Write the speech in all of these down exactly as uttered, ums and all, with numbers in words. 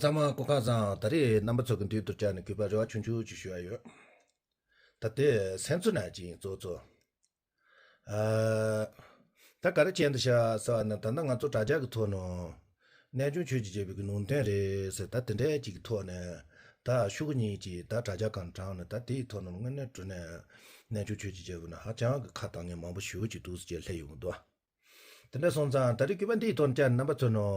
ཚང་མ་སྐུ་ཁམས་བཟང་། ད་རེས་རྣམ་པ་ཚོ་གི་མདུན་དུ་བཅར་ནས་གུས་པ་རེ་བ་ཆུང་ཆུང་ཅིག་ཞུ་ཡ་ཡོད། ད་དེ་སེམས་ཚོར་ནང་ཅིག་ཡིན་གཙོ་གཙོ། ཨ། ད་ག་རེ་བྱས་འདུག་ཤག་ཟེར་བ་ན། ད་ལྟ་ང་ཚོ་དྲ་རྒྱ་གི་ཐོག་ནང་རྣལ་འབྱོར་ཆོས་ཀྱི་རྒྱལ་པོ་གི་ལུང་བསྟན་རེད་ཟེར། ད་དེ་འདྲའི་ཅིག་གི་ཐོག་ནས་ད་ཤོག་གུ་གཉིས་ཅིག་ད་དྲ་རྒྱ་སྒང་དྲངས་ནས། ད་དེའི་ཐོག་ནས་དངོས་གནས་དྲང་གནས་རྣལ་འབྱོར་ཆོས་ཀྱི་རྒྱལ་པོ་ནས་ཧ་ཅང་གི་ཁ་བཏང་མཁན་མང་པོ་ཞེ་པོ་ཅིག་འདུག་ཟེར་བྱས་སླེབས་ཡོང་གི་འདུག། དེ་འདྲ་སོང་ཙང་ད་རེས་གུས་པ་འདིའི་ཐོག་ནས་བཅར་ནས་རྣམ་པ་ཚོ་ནང་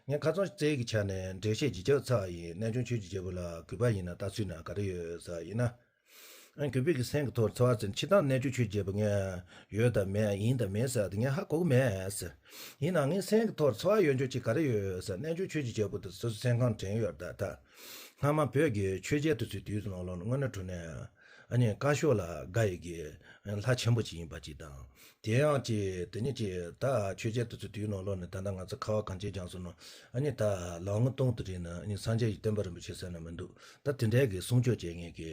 ངས་ཁ་སང་རྩལ་གྱི་ཆ་ནས་འགྲེལ་བཤད་ཅིག་བརྒྱབ་ཚར་བ་ཡིན། རྣལ་འབྱོར་ཆོས་ཀྱི་རྒྱལ་པོ་ལ་གུས་པ་ཡིན་ན་ལྟ་ཚུལ་ན་ག་རེ་ཡོད་ཟེར་བ་ཡིན་ན། ཨ། གུས་པའི་གི་སེམས་ཀྱི་ཐོག་ཚོར་བ་ཟེར། སྤྱིར་བཏང་རྣལ་འབྱོར་ཆོས་ཀྱི་རྒྱལ་པོ་ངས་ཡོད་དང་མེད་ཡིན་དང་མིན་ཟེར་བ་དེ་ངས་ཧ་གོ་གི་མེད་ཟེར། ཡིན་ནའང་ངའི་སེམས་ཀྱི་ཐོག་ཚོར་བ་ཡོད་འཇོག་ཅིག་ག་རེ་ཡོད་ཟེར། རྣལ་འབྱོར་ཆོས་ཀྱི་རྒྱལ་པོ་དེ་སོ་སོའི་སེམས་ཁམས་དྲན་ཡོད་ད། ད་སྔ་མ་བོད་ཀྱི་ཆོས་རྒྱལ་དེ་ཚོའི་དུས་ནང་ལོགས་ནས་དངོས་གནས་དྲང་གནས་ཨ་ནི་བཀའ་ཤོག་ལ་དགའ་ཡི་གི་ལྷ་ཆེན་པོ་ཅིག་ཡིན་པ་ཅིག་དང་། དེ་ཡང་ཅིག་དེ་ཉིད་ཅིག་ད་ཆོས་རྒྱལ་དེ་ཚོའི་དུས་ནང་ལོགས་ནས། ད་ལྟ་ང་ཚོ་ཁ་བ་གངས་ཅན་ལྗོངས་སུ་ནང་ཨ་ནི་ད་ལོ་ངོ་སྟོང་དུ་རིང་ནས་ཨ་ནི་སངས་རྒྱས་ཀྱི་བསྟན་པ་རིན་པོ་ཆེ་ཟེར་ན་མི་འདུག། ད་དེ་འདྲའི་གི་སྲུང་སྐྱོབ་བྱེད་མཁན་གྱི་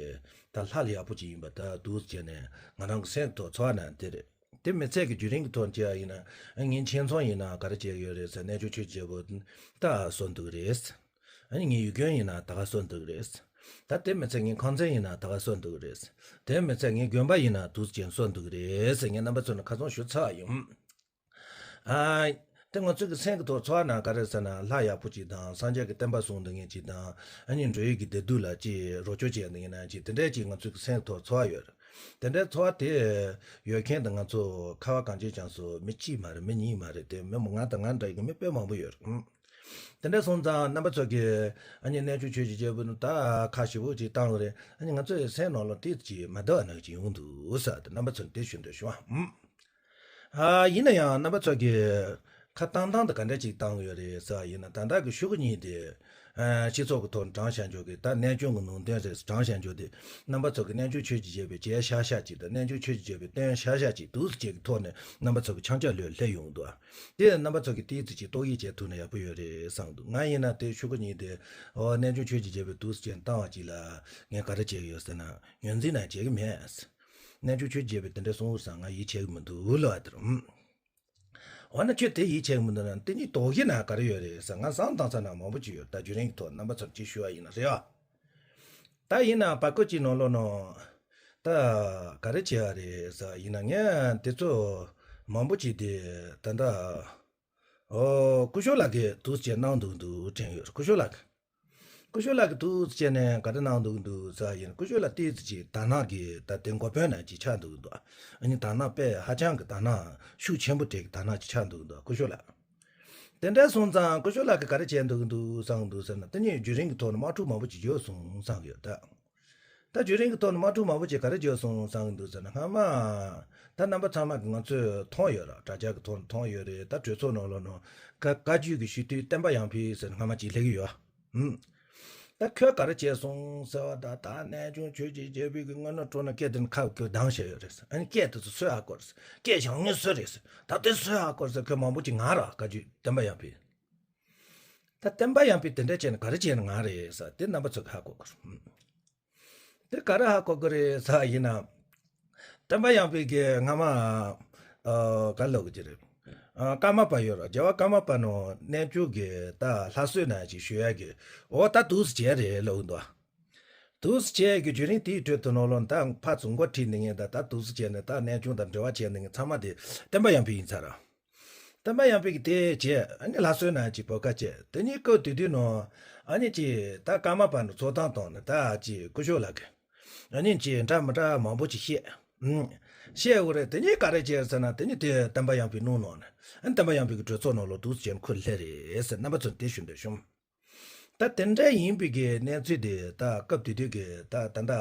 ད་ལྷ་ལ་ཡག་པོ་ཅིག་ཡིན་པ་ད་འདུག་བྱས་ནས་ང་རང་གི་སེམས་ཐོག་ཚོར་བ་ན་དེ་རེད། དེ་མི་ཚད་ཀྱི་བརྒྱུད་རིམ་གྱི་ཐོག་བྱས་པ་ཡིན་ན། ཨ། ངའི་ཁྱིམ་ཚང་ཡིན་ན་ག་རེ་བྱས་ཡོད་རེད་ཟེར། རྣལ་འབྱོར་ཆོས་ཀྱི་རྒྱལ་པོ་ད་གསོན་འདུག་རེད། ཨ་ནི་ངའི་ཡུལ་དགོན་ཡིན་ན་ད་ག་གསོན་འདུག་རེད། ད་དེ་མི་ཚད་ངའི་ཁང་ཚན་ཡིན་ན་ད་ག་གསོན་འདུག་རེད། དེ་མི་ཚད་ངའི་དགོན་པ་ཡིན་ན་འདུག་ཅན་གསོན་འདུག་རེད་ཟེར་ངས་རྣམ་པ་ཚོ་ནང་ཁ་སང་ཞུ་ཚར་ཡོད། ཨ། དེ་ང་ཚོའི་གི་སེམས་ཀྱི་ཐོག་ཚོར་བ་ན་ག་རེ་ཟེར་ན། ལྷ་ཡག་པོ་ཅིག་དང་སངས་རྒྱས་ཀྱི་བསྟན་པ་སྲུང་འདུག་མཁན་ཅིག་དང་། ཨ་ནི་འགྲོ་བའི་གི་བདེ་སྡུག་ལ་ཅིག་རོགས་སྐྱོར་བྱས་འདུག་མཁན་ཅིག། དེ་འདྲའི་ཅིག་ང་ཚོའི་གི་སེམས་ཐོག་ཚོར་བ་ཡོད་རེད། དེ་འདྲའི་ཚོར་བ་དེ་ཡོད་མཁན་དེ་ང་ཚོ་ཁ་བ་གངས་ཅན་ལྗོངས་སུ་མི་གཅིག་མ་རེད། མི་གཉིས་མ་རེད། དེ་མི་མང་ང་དང་ང་འདྲ་གི་མི་དཔེ་མང་པོ་ཡོད་རེད། ཨང་། དེ་འདྲ་སོང་ཙང་རྣམ་པ་ཚོ་གིས་ཨ་ནི་རྣལ་འབྱོར་ཆོས་ཀྱི་རྒྱལ་པོ་ནི་ད་ཁ་ཞེ་པོ་ཅིག་བཏང་བ་རེད། ཨ་ནི་ང་ཚོའི་སེམས་ནང་ལ་དེ་ཅིག་མ་བདེ་བ་ནང་ཅིག་ཡོང་འདུག་ཟེར་ཏེ་རྣམ་པ་ཚོ་ལ་དེ་ཞུ་འདོད་བྱུང་བ། ཨང་། ཨ། ཡིན་ན་ཡང་རྣམ་པ་ཚོ་གིས་ཁ་བཏང་སྟངས་དེ་ག་འདྲ་ཅིག་བཏང་གི་ཡོད་རེད་ཟེར་བ་ཡིན་ན། ད་ལྟ་གི་ཤོག་གུ་གཉིས་དེ། ཨ། སྤྱི་ཚོགས་ཀྱི་ཐོག་ནས་དྲངས་བཞག་འཇོག་གི། ད་རྣལ་འབྱོར་གྱི་ལུང་བསྟན་རེད་དྲངས་བཞག་འཇོག་དེ། རྣམ་པ་ཚོ་གིས་རྣལ་འབྱོར་ཆོས་ཀྱི་རྒྱལ་པོའི་བྱས་བཞག་བཞག་ཅིག་དང་། རྣལ་འབྱོར་ཆོས་ཀྱི་རྒྱལ་པོའི་བསྟན་བཞག་བཞག་ཅིག་འདུག་ཅིག་གི་ཐོག་ནས་རྣམ་པ་ཚོ་གི་ཆང་ཆ་ལོས་སླེབས་ཡོང་འདུག། དེ་རྣམ་པ་ཚོ་གིས་ཏོག་ཙམ་ཅིག་ཏོག་དབྱིབས་བྱས་ཐུབ་ན་ཡག་པོ་ཡོད་རེད་བསམ་འདུག། ང་ཡིན་ན་དེ་ཤོག་གུ་གཉིས་དེ། ཨོ། རྣལ་འབྱོར་ཆོས་ཀྱི་རྒྱལ་པོའི་འདུག་ཅན་བཏང་བ་ཅིག་ལ་ངས་ག་རེ་བྱས་ཡོད་ཟེར་ན། ངོས་འཛིན་ན་བྱེད་ཀྱི་མེད། རྣལ་འབྱོར་ཆོས་ཀྱི་རྒྱལ་པོས་དེ་འདྲ་གསུངས་ཡོད་ཙང་ང་ཡིད་ཆེས་ཀྱི་མི་འདུག་ལབ་པ་དེ་རེད། འོ་ན་ཁྱོད་དེ་ཡིད་ཆེས་ཀྱི་མི་འདུག་ན། དེ་གཉིས་དོགས་གཞི་ན་ག་རེ་ཡོད་རེད་ཟེར། ང་བསམ་བཏང་ས་ན་མང་པོ་ཅིག་ཡོད། ད་བརྒྱུད་རིམ་གྱི་ཐོག་རྣམ་པ་ཚོར་ཅིག་ཞུ་བ་ཡིན་ན་རེད་བ། ད་ཡིན་ན་བར་སྐབས་ཅིག་ནང་ལོགས་ནང་ད་ག་རེ་བྱས་པ་རེད་ཟེར་བ་ཡིན་ན། ངས་དེ་ཚོ་མང་པོ་ཅིག་དེ་ད་ལྟ། ཨོ། སྐུ་ཞབས་ལགས་ཀྱིས་འདུག་ཅེས་གནང་འདུག་འདུག་དྲན་ཡོད། སྐུ་ཞབས་ལགས། སྐུ་ཞབས་ལགས་ཀྱིས་འདུག་ཅེས་ནས་ག་རེ་གནང་འདུག་འདུག་ཟེར་བ་ཡིན། སྐུ་ཞབས་ལགས་ཏོག་ཙམ་ཅིག་དག་སྣང་གི་ད་དེ་འགོ་དཔོན་ནང་ཅིག་ཆགས་འདུག་འདུག། ཨ་ནི་དག་སྣང་དཔེ་ཧ་ཅང་གི་དག་སྣང་ཤུགས་ཆེན་པོ་དེ་གི་དག་སྣང་ཅིག་ཆགས་འདུག་འདུག། སྐུ་ཞབས་ལགས། དེ་འདྲ་སོང་ཙང་སྐུ་ཞབས་ལགས་ཀྱིས་ག་རེ་བྱས་འདུག་འདུག་བསམ་འདུག་ཟེར་ན། དེ་གཉིས་བརྒྱུད་རིམ་གྱི་ཐོག་ནས་དམག་འཁྲུག་མང་པོ་ཅིག་བརྗོད་སོང་བསམ་གི་ཡོད་ད། ད་བརྒྱུད་རིམ་གྱི་ཐོག་ནས་དམག་འཁྲུག་མང་པོ་ཅིག་ག་རེ་བརྗོད་སོང་བསམ་གི་འདུག་ཟེར་ན། སྔ་མ་ད་རྣམ་པ་ཚང་མ་གིས་ང་ཚོས་མཐོང་ཡོད་ར། དྲ་རྒྱ་གི་ཐོག་ནས་མཐོང་ཡོད་རེད། ད་གྲོས་ཚོགས་ནང་ལོགས་ནང་བཀའ་བཀའ་བརྒྱུད་ཀྱི་སྤྱི་འཐུས་བསྟན་པ་ཡར་འཕེལ་ཟེར་ནས་སྔ་མ་ཅིག་སླེབས་ཀྱི་ཡོད། ཨུམ། ད་ཁོས་ག་རེ་བྱས་སོང་ཟེར་བ། ད་ད་རྣལ་འབྱོར་ཆོས་ཀྱི་རྒྱལ་པོ་གིས་དངོས་གནས་དྲང་གནས་སྐད་དེ་ནི་ཁ་གིས་གདངས་བྱས་ཡོད་རེད་ཟེར། ཨ་ནི་སྐད་དེ་ཚོ་སུས་ཧ་གོ་རེད་ཟེར། སྐད་བཞག་མཁན་སུ་རེད་ཟེར། ད་དེ་སུས་ཧ་གོ་རེད་ཟེར། ཁོས་མང་པོ་ཅིག་ངར་ར། བཀའ་བརྒྱུད་བསྟན་པ་ཡར་འཕེལ། ད་བསྟན་པ་ཡར་འཕེལ་དེ་འདྲ་བྱས་ནས་ག་རེ་བྱས་ནས་ངར་རེད་ཟེར། དེ་རྣམ་པ་ཚོ་གིས་ཧ་གོ་དགོས་རེད། དེ་ག་རེ་ཧ་གོ་གི་རེད་ཟེར་བ་ཡིན་ན། བསྟན་པ་ཡར་འཕེལ་གྱིས་སྔ་མ། ཨ། ག་རེ་ལབ་དགོས་ཀྱི་རེད། ཨ། ཀརྨ་པ་ཡོད་ར། རྒྱལ་བ་ཀརྨ་པ་ནང་རྣལ་འབྱོར་གྱི་ད་ལྷ་གསོལ་ནང་ཅིག་ཞུ་ཡག་གི། འོ། ད་འདུག་སེ་བྱས་རེད་ལབ་ཀྱི་འདུག། འདུག་སེ་བྱས་ཀྱི་བརྒྱུད་རིམ་དེའི་ཁྲོད་དུ་ནང་ལོགས་ད་ཕར་ཚུར་འགོ་ཁྲིད་འདུག་མཁན་དང་། ད་འདུག་སེ་བྱས་ནས་ད་རྣལ་འབྱོར་དང་འབྲེལ་བ་བྱས་འདུག་མཁན་ཚང་མ་དེ་བསྟན་པ་ཡར་འཕེལ་ཡིན་ཚར་ར། བསྟན་པ་ཡར་འཕེལ་གྱིས་དེ་བྱས། ཨ་ནི་ལྷ་གསོལ་ནང་ཅིག་བོད་སྐད་བྱས། དེ་ནས་སྐབས་དེ་དུས་ནང་ཨ་ནི་ཅིག་ད་ཀརྨ་པ་ནས་ཚོགས་གཏམ་བཏང་ནས་ད་ཅིག་སྐུ་ཞབས་ལགས་ཀྱིས་ཨ་ནི་ཅིག་འདྲ་མི་འདྲ་མང་པོ་ཅིག་བཤད། ཨུམ། བཤད་ཡོད་རེད། དེ་ནས་ག་རེ་བྱས་ཟེར་ན། དེ་ནས་དེ་བསྟན་པ་ཡར་འཕེལ་ནང་ལོགས་ནས། ཨ་ནི་བསྟན་པ་ཡར་འཕེལ་གྱི་གྲོས་ཚོགས་ནང་ལོགས་འདུག་སེ་བྱས་ནས་ཁོ་སླེབས་རེད་ཟེར། རྣམ་པ་ཚོར་དེ་ཞུ་འདོད་བྱུང་། ད་དེ་འདྲ་ཡིན་པའི་གི་གནས་ཚུལ་དེ་ད་སྐབས་དེ་དུས་ཀྱི་ད་ད་ད་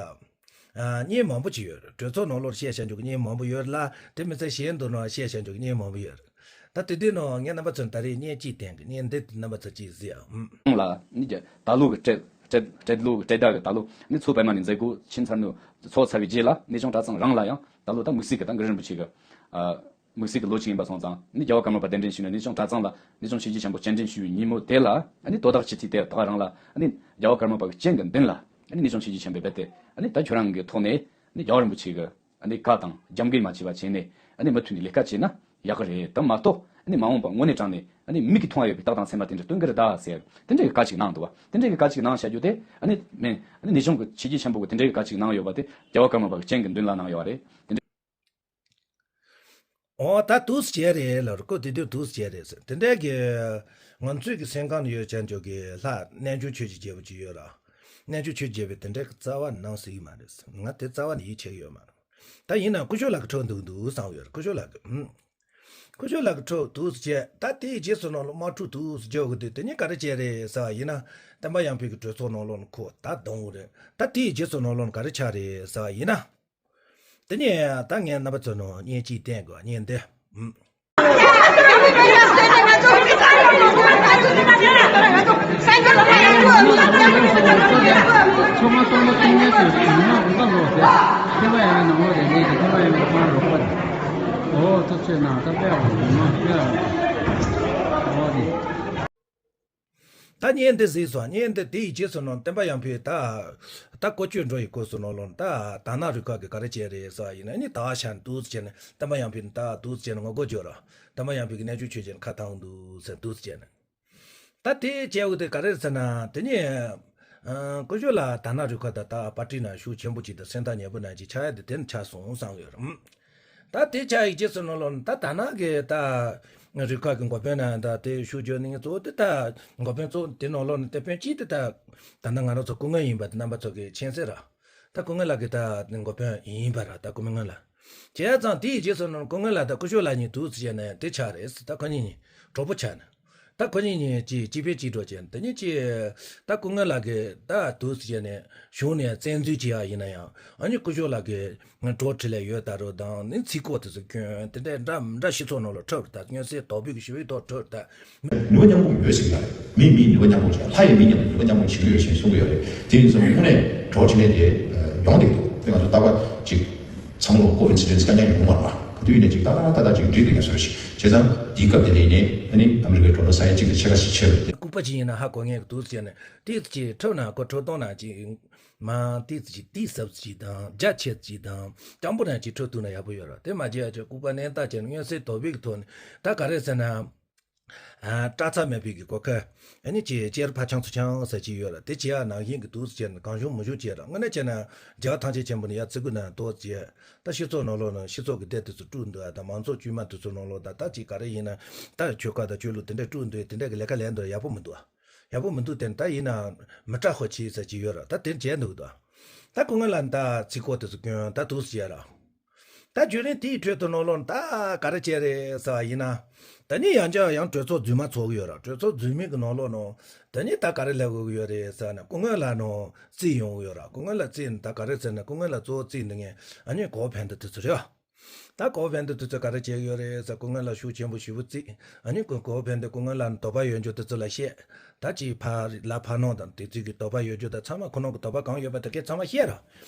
བརྙན་མང་པོ་ཅིག་ཡོད་རེད། གྲོས་ཚོགས་ནང་ལོགས་བཤད་བཞག་འཇོག་གི་བརྙན་མང་པོ་ཡོད་རེད་ལ། དེ་མི་ཚད་གཞན་དུ་ནང་བཤད་བཞག་འཇོག་གི་བརྙན་མང་པོ་ཡོད་རེད། ད་དེ་དུས་ནང་ངས་རྣམ་པ་ཚོར་ད་རེས་བརྙན་གཅིག་བསྟན་གི། བརྙན་འདི་རྣམ་པ་ཚོ་ཅིག་གཟིགས་ཨ། ཨུམ། ལ་ནི་ད་ལོ་གི་སྤྲད་སྤྲད་སྤྲད་ལོ་གི་སྤྲད་ཟླ་གི་ད་ལོ་ནི་མཚོ་པདྨ་ནས་མཛད་སྒོ་ཕྱིན་ཚར་ནས། ཚོགས་ཚར་བའི་རྗེས་ལ་གནས་ཆུང་གྲྭ་ཚང་རང་ལ་ཡང་ད་ལོ་ད་དམིགས་བསལ་གྱི་ད་གུ་རུ་རིན་པོ་ཆེ་གི། ཨ། དམིགས་བསལ་གྱི་ལོ་གཅིག་ཡིན་པ་སོང་ཙང་ནི། རྒྱལ་བ་ཀརྨ་པ་གདན་འདྲེན་ཞུས་ནས་གནས་ཆུང་གྲྭ་ཚང་ལ་གནས་ཆུང་ཆོས་རྗེ་ཆེན་པོ་སྤྱན་འདྲེན་ཞུས་པའི་ཉིན་མོ་དེ་ལ། ཨ་ནི་དོ་བདག་སྤྱི་འཐུས་དེ་དག་རང་ལ། ཨ་ནི་རྒྱལ་བ་ཀརྨ་པ་གི་སྤྱན་གྱི་མདུན་ལ། ཨ་ནི་གནས་ཆུང་ཆོས་རྗེ་ཆེན་པོས་རྦད་དེ། ཨ་ནི་ད་ཁྱོད་རང་གི་ཐོག་ནས་ནི་རྒྱལ་བ་རིན་པོ་ཆེ་གི་ཨ་ནི་བཀའ་དང་རྒྱབ་འགལ་མ་བྱས་པ་བྱས་ནས། ཨ་ནི་མུ་མཐུད་ནས་ལས་ཀ་བྱས་ན་ཡག་གི་རེད། དེ་མ་གཏོགས་ ནི་མ་འོངས་པ་དངོས་གནས་དྲང་ནས་ཨ་ནི་མིག་གིས་མཐོང་ཡ་ཡོད་པའི་རྟགས་དང་མཚན་མ་དེ་འདྲ་སྟོན་གྱི་རེད་ད་ཟེར་དེ་འདྲ་གི་བཀའ་ཅིག་གནང་འདུག་བ། དེ་འདྲ་གི་བཀའ་ཅིག་གནང་བྱ་རྒྱུ་དེ་ཨ་ནི་མིན་ཨ་ནི་ནི་གཞུང་གི་ཆེ་རྒྱུ་ཆེན་པོ་གི་དེ་འདྲ་གི་བཀའ་ཅིག་གནང་ཡོད་པ་དེ་རྒྱལ་བ་ཀརྨ་པ་གི་སྤྱན་གྱི་མདུན་ལ་གནང་ཡོད་པ་རེད། དེ་འདྲ། ཨོ་ད་འདུག་སེ་བྱས་རེད་ལབ་རེད། ཁོ་དེ་དུས་འདུག་སེ་བྱས་རེད་ཟེར། དེ་འདྲ་གི་ང་ཚོའི་གི་སེམས་ཁམས་ནང་ཡོད་ཅན་ཅོག་གི་ལྷ་རྣལ་འབྱོར་ཆོས་ཀྱི་རྒྱལ་པོ་ཅིག་ཡོད་ར། རྣལ་འབྱོར་ཆོས་ཀྱི་རྒྱལ་པོས་དེ་འདྲ་གི་རྩ་བ་ནས་གནང་སྲིད་ཀྱི་མ་རེད་ཟེར། ང་དེ་རྩ་བ་ནས་ཡིད་ཆེས་ཀྱི་ཡོད་མ་རེད། ད་ཡིན་ན་སྐུ་ཞབས་ལགས་ཀྱིས་འཕྲོག་འདུག་འདུག་བསམ་ཡོད་རེད། སྐུ་ཞབས་ལགས་ཀྱིས་ཧུམ། སྐུ་ཞབས་ལགས་ཀྱིས་འཕྲོག་འདུག་སེ་བྱས། ད་དེའི་རྗེས་སུ་ནང་ལོགས་དམག་འཁྲུག་འདུག་སེ་རྒྱག་གི་འདུག་དེ་ནི་ག་རེ་བྱས་རེད་ཟེར་བ་ཡིན་ན། བསྟན་པ་ཡར་འཕེལ་གྱི་གྲོས་ཚོགས་ནང་ལོགས་ནས་ཁོ་ད་གདོང་བོ་རེད། ད་དེའི་རྗེས་སུ་ནང་ལོགས་ནས་ག་རེ་ཆགས་རེད་ཟེར་བ་ཡིན་ན། དེ་ནས་ད་ངས་རྣམ་པ་ཚོ་ནང་བརྙན་གཅིག་བསྟན་དགོས། བརྙན་འདི། ཨུམ། ཚང་མ་སྟོང་པ་སྟོང་ཉལ་ཚོས་ཉི་མ་དགུང་ཁ་ལོག་ཟེར། ཁྱེད་པ་ཡང་ནང་ལོགས་རེ་རེ་གི་ཁྱེད་པ་ཡང་ནང་པ་རོགས་པ་རེད། ཨོ་ཐུགས་ཆེ་གནང་། ད་དཔེ་བ་ཉི་མ་དཔེ་བ། ཨོ་དེ། ད་བརྙན་འདི་གཟིགས་སོང་། བརྙན་འདི་དེའི་རྗེས་སུ་ནང་བསྟན་པ་ཡར་འཕེལ་ད་ད་ཀོ་ཅོས་འགྲོ་ཡི་སྐོར་སུ་ནང་ལོགས་ད་དར་ནག་རུ་ཁག་གིས་ག་རེ་བྱས་རེད་ཟེར་བ་ཡིན་ན། ནི་ད་ཤར་འདུག་སེ་བྱས་ནས་བསྟན་པ་ཡར་འཕེལ་ད་འདུག་སེ་བྱས་ནས་ངོ་རྒོལ་བརྗོད་ར། བསྟན་པ་ཡར་འཕེལ་གྱི་རྣལ་འབྱོར་ཆོས་ཀྱི་ཁ་བཏང་འདུག་ཟེར་འདུག་སེ་བྱས་ནས། ད་དེ་བྱས་འོ་དེ་ག་རེ་ཟེར་ན། དེ་ནས་ཨ་སྐུ་ཞབས་ལགས་དར་ནག་རུ་ཁག་ད་ད་པར་ཊི་ནང་ཤུགས་ཆེན་པོ་ཅིག་དང་སེམས་ཐག་ཉེ་པོ་ནང་ཅིག་ཆགས་ཡ་དེ་དེ་ནས་ཆགས་སོང་བསམ་ཡོད་རེད། ད་དེ་ཆགས་ཡི་རྗེས་སུ་ནང་ལོགས་ད་དར་ནག་གི་ད་རུ་ཁག་གི་འགོ་དཔོན་ནང་ད་དེ་ཤུགས་རྒྱག་ནི་གཙོ་བོ་དེ་ད་འགོ་དཔོན་གཙོ་བོ་དེ་ནང་ལོགས་ནས་དེ་དཔོན་གཅིག་དེ་ད་ད་ནང་ང་རང་ཚོ་སྐུ་ངོ་ཡིན་པ་དེ་རྣམ་པ་ཚོ་གི་མཁྱེན་གསལ་རེད། ད་སྐུ་ངོ་ལགས་ཀྱི་ད་འགོ་དཔོན་ཡིན་པ་ར། ད་སྐུ་ངོ་ལགས། བྱས་ཙང་དེའི་རྗེས་སུ་ནང་སྐུ་ངོ་ལགས་ད་སྐུ་ཞབས་ལགས་གཉིས་འདུག་སེ་བྱས་ནས་དེ་ཆགས་རེད་ཟེར། ད་ཁོ་གཉིས་གཉིས་གྲོགས་པོ་ཆགས་ནས། ད་ཁོ་གཉིས་གཉིས་ཅིག་གཅིག་ཕན་གཅིག་གྲོགས་བྱས་ནས། དེ་གཉིས་ཀྱིས་ད་སྐུ་ངོ་ལགས་ཀྱིས་ད་འདུག་སེ་བྱས་ནས་གཞུང་ནས་བཙན་འཛུལ་བྱེད་ཡ་ཡིན་ན་ཡང་། ཨ་ནི་སྐུ་ཞབས་ལགས་ཀྱིས་གྲོགས་འཕྲིན་ལས་ཡོད་ད་རུང་དང་ནི་ཚིག་སྐོར་དེ་ཚོ་སྐྱོན་དེ་འདྲ་འདྲ་འདྲ་སྤྱི་ཚོགས་ནང་ལ་འཁྲབ་རེད། ད་མངོན་གསལ་དོད་པོ་གི་ཞུ་བའི་ཐོག་འཁྲབ་རེད་ད། ནུས་པ་མཉམ་སྤུངས་ཡོད་ཟེར་གྱི་ཡོད་རེད། མིས་མིའི་ནུས་པ་མཉམ་སྤུངས་བྱས། ལྷ་ཡིས་མིའི་ནུས་པ་མཉམ་སྤུངས་བྱེད་ཀྱི་ཡོད་ཅེས་གསུང་གི་ཡོད་རེད། དེ་ཡིན་ཙང་དངོས་གནས་གྲོགས་བྱེད་ལས་དེ་ཡོང་བསྡད་འདུག་དེ་ང་ཚོ་རྟག་པར་ཅིག་ཚང་མ་ལོ་ཀོ་བི་ཌི་སི་ཌི་ཊེན་སི་དཀའ་ངལ་ཡོང་གི་མ་རེད་པ། ག་དུས་ཡིན་ནའི་ཅིག་ཏག་ཏག་ཏག་ཏག་ཅིག་འགྲིག་འདུག་ཡ་བཟོ་ཞིག་བྱས་ཙང་དེའི་སྐབས་དེ་ལ་ཡིན་ནའི་ཨ་ནི་ཨ་མི་རི་ཀའི་གྲོས་ཚོགས་ས་ཡ་གཅིག་དང་ཕྱེད་ཀ་ཞིག་ཕྱེ་བ་རེད། ལྐུགས་པ་ཅིག་ཡིན་ན་ཧ་གོ་ངེས་འདུག་ཟེར་ནས་ཏིས་ཅིག་འཁྲབ་ན་ཁོ་འཁྲབ་སྟངས་ན་ཅིག་མ་ཏིས་ཅིག་ཏིས་ཟབ་ཅིག་དང་རྒྱ་ཆེ་ཅིག་དང་སྤྱང་པོ་ན་ཅིག་འཁྲབ་ཐུབ་ན་ཡག་པོ་ཡོད་རེད། དེ་མ་བྱས་ཡ་ཅིག་ལྐུགས་པ་ནན་ཏག་བྱས་ནས་མངོན་གསལ་དོད་པོ་གི་ཐོག་ནས་ད་ག་རེ་ཟེར་ན། ཨ་སྐྲག་ཚ་མེད་པའི་གི་གོ་ཁ། ཨ་ནི་ཅིག་ཅེར་ཕ་ཆང་ཚུ་ཆང་ཟེར་གྱི་ཡོད་ར། དེ་བྱེད་ཡ་ནང་བཞིན་གྱི་འདུག་ཟེར་ནས་གང་བྱུང་མང་བྱུང་བྱེད་ར། དངོས་གནས་བྱས་ན་རྒྱལ་བ་ཐམས་ཅད་མཁྱེན་པ་ནི་ཡ་ཙི་གུ་ན་ཏོག་ཙམ། ད་སྤྱི་ཚོགས་ནང་ལོགས་ན་སྤྱི་ཚོགས་ཀྱི་སྡེ་དེ་ཚོ་དཀྲུགས་འདུག་ཨ། ད་མང་ཚོགས་དཀྱུས་མ་དེ་ཚོ་ནང་ལོགས་ད་ད་ཅིག་ག་རེ་ཡིན་ན་ད་ཆོལ་ཁ་དང་ཆོས་ལུགས་དེ་འདྲ་དཀྲུགས་འདུག་དེ་འདྲ་གི་ལས་ཀ་ལས་འདུག་ཡག་པོ་མི་འདུག་ཨ། ཡག་པོ་མི་འདུག་དེ་ནི་ད་ཡིན་ན་མི་དྲག་ཧོ་ཆི་ཟེར་གྱི་ཡོད་ར། ད་དེ་བྱས་འདུག་ད། ད་སྐུ་ངོ་ལ་ད་ཚིག་སྐོར་དེ་ཚོ་སྐྱོན་ད་འདུག་ཟེར་ར། ད་བརྒྱུད་རིམ་དེའི་ཁྲོད་དུ་ནང་ལོགས་ད་ག་རེ་བྱས་རེད་ཟེར་བ་ཡིན་ན། ད་ནི་ཡང་བསྐྱར་ཡང་གྲོས་ཚོགས་རྫུན་མ་ཚོགས་ཀྱི་ཡོད་ར། གྲོས་ཚོགས་རྫུན་མའི་གི་ནང་ལོགས་ནང་ད་ནི་ད་ག་རེ་ལབ་དགོས་ཀྱི་ཡོད་རེད་ཟེར་ན། སྐུ་ངོ་ལ་ནང་རྩིས་ཡོང་གི་ཡོད་ར། སྐུ་ངོ་ལ་རྩིས་ནི་ད་ག་རེ་ཟེར་ན། སྐུ་ངོ་ལ་གཙོ་བོ་རྩིས་འདི་ངས་ཨ་ནི་གོ་ཕན་ཐོགས་དེ་ཚོ་རེད་བ། ད་གོ་ཕན་ཐོགས་དེ་ཚོ་ག་རེ་བྱེད་ཀྱི་ཡོད་རེད་ཟེར། སྐུ་ངོ་ལ་ཤུགས་ཆེན་པོ་ཞེ་པོ་རྩིས། ཨ་ནི་གོ་གོ་ཕན་ཐོགས་སྐུ་ངོ་ལ་དོགས་པ་ཡོད་འཇོག་དེ་ཚོ་ལ་བཤད། ད་ཅིག་ཕ་ལ་ཕ་ནང་དང་དེ་ཚོའི་གི་དོགས་པ་ཡོད་རྒྱུ་དང་ཚང་མ་ཁོ་ནང་གི་དོགས་པ་གང་ཡོད་པ་དེ་གས་ཚང་མ་བཤད་ར།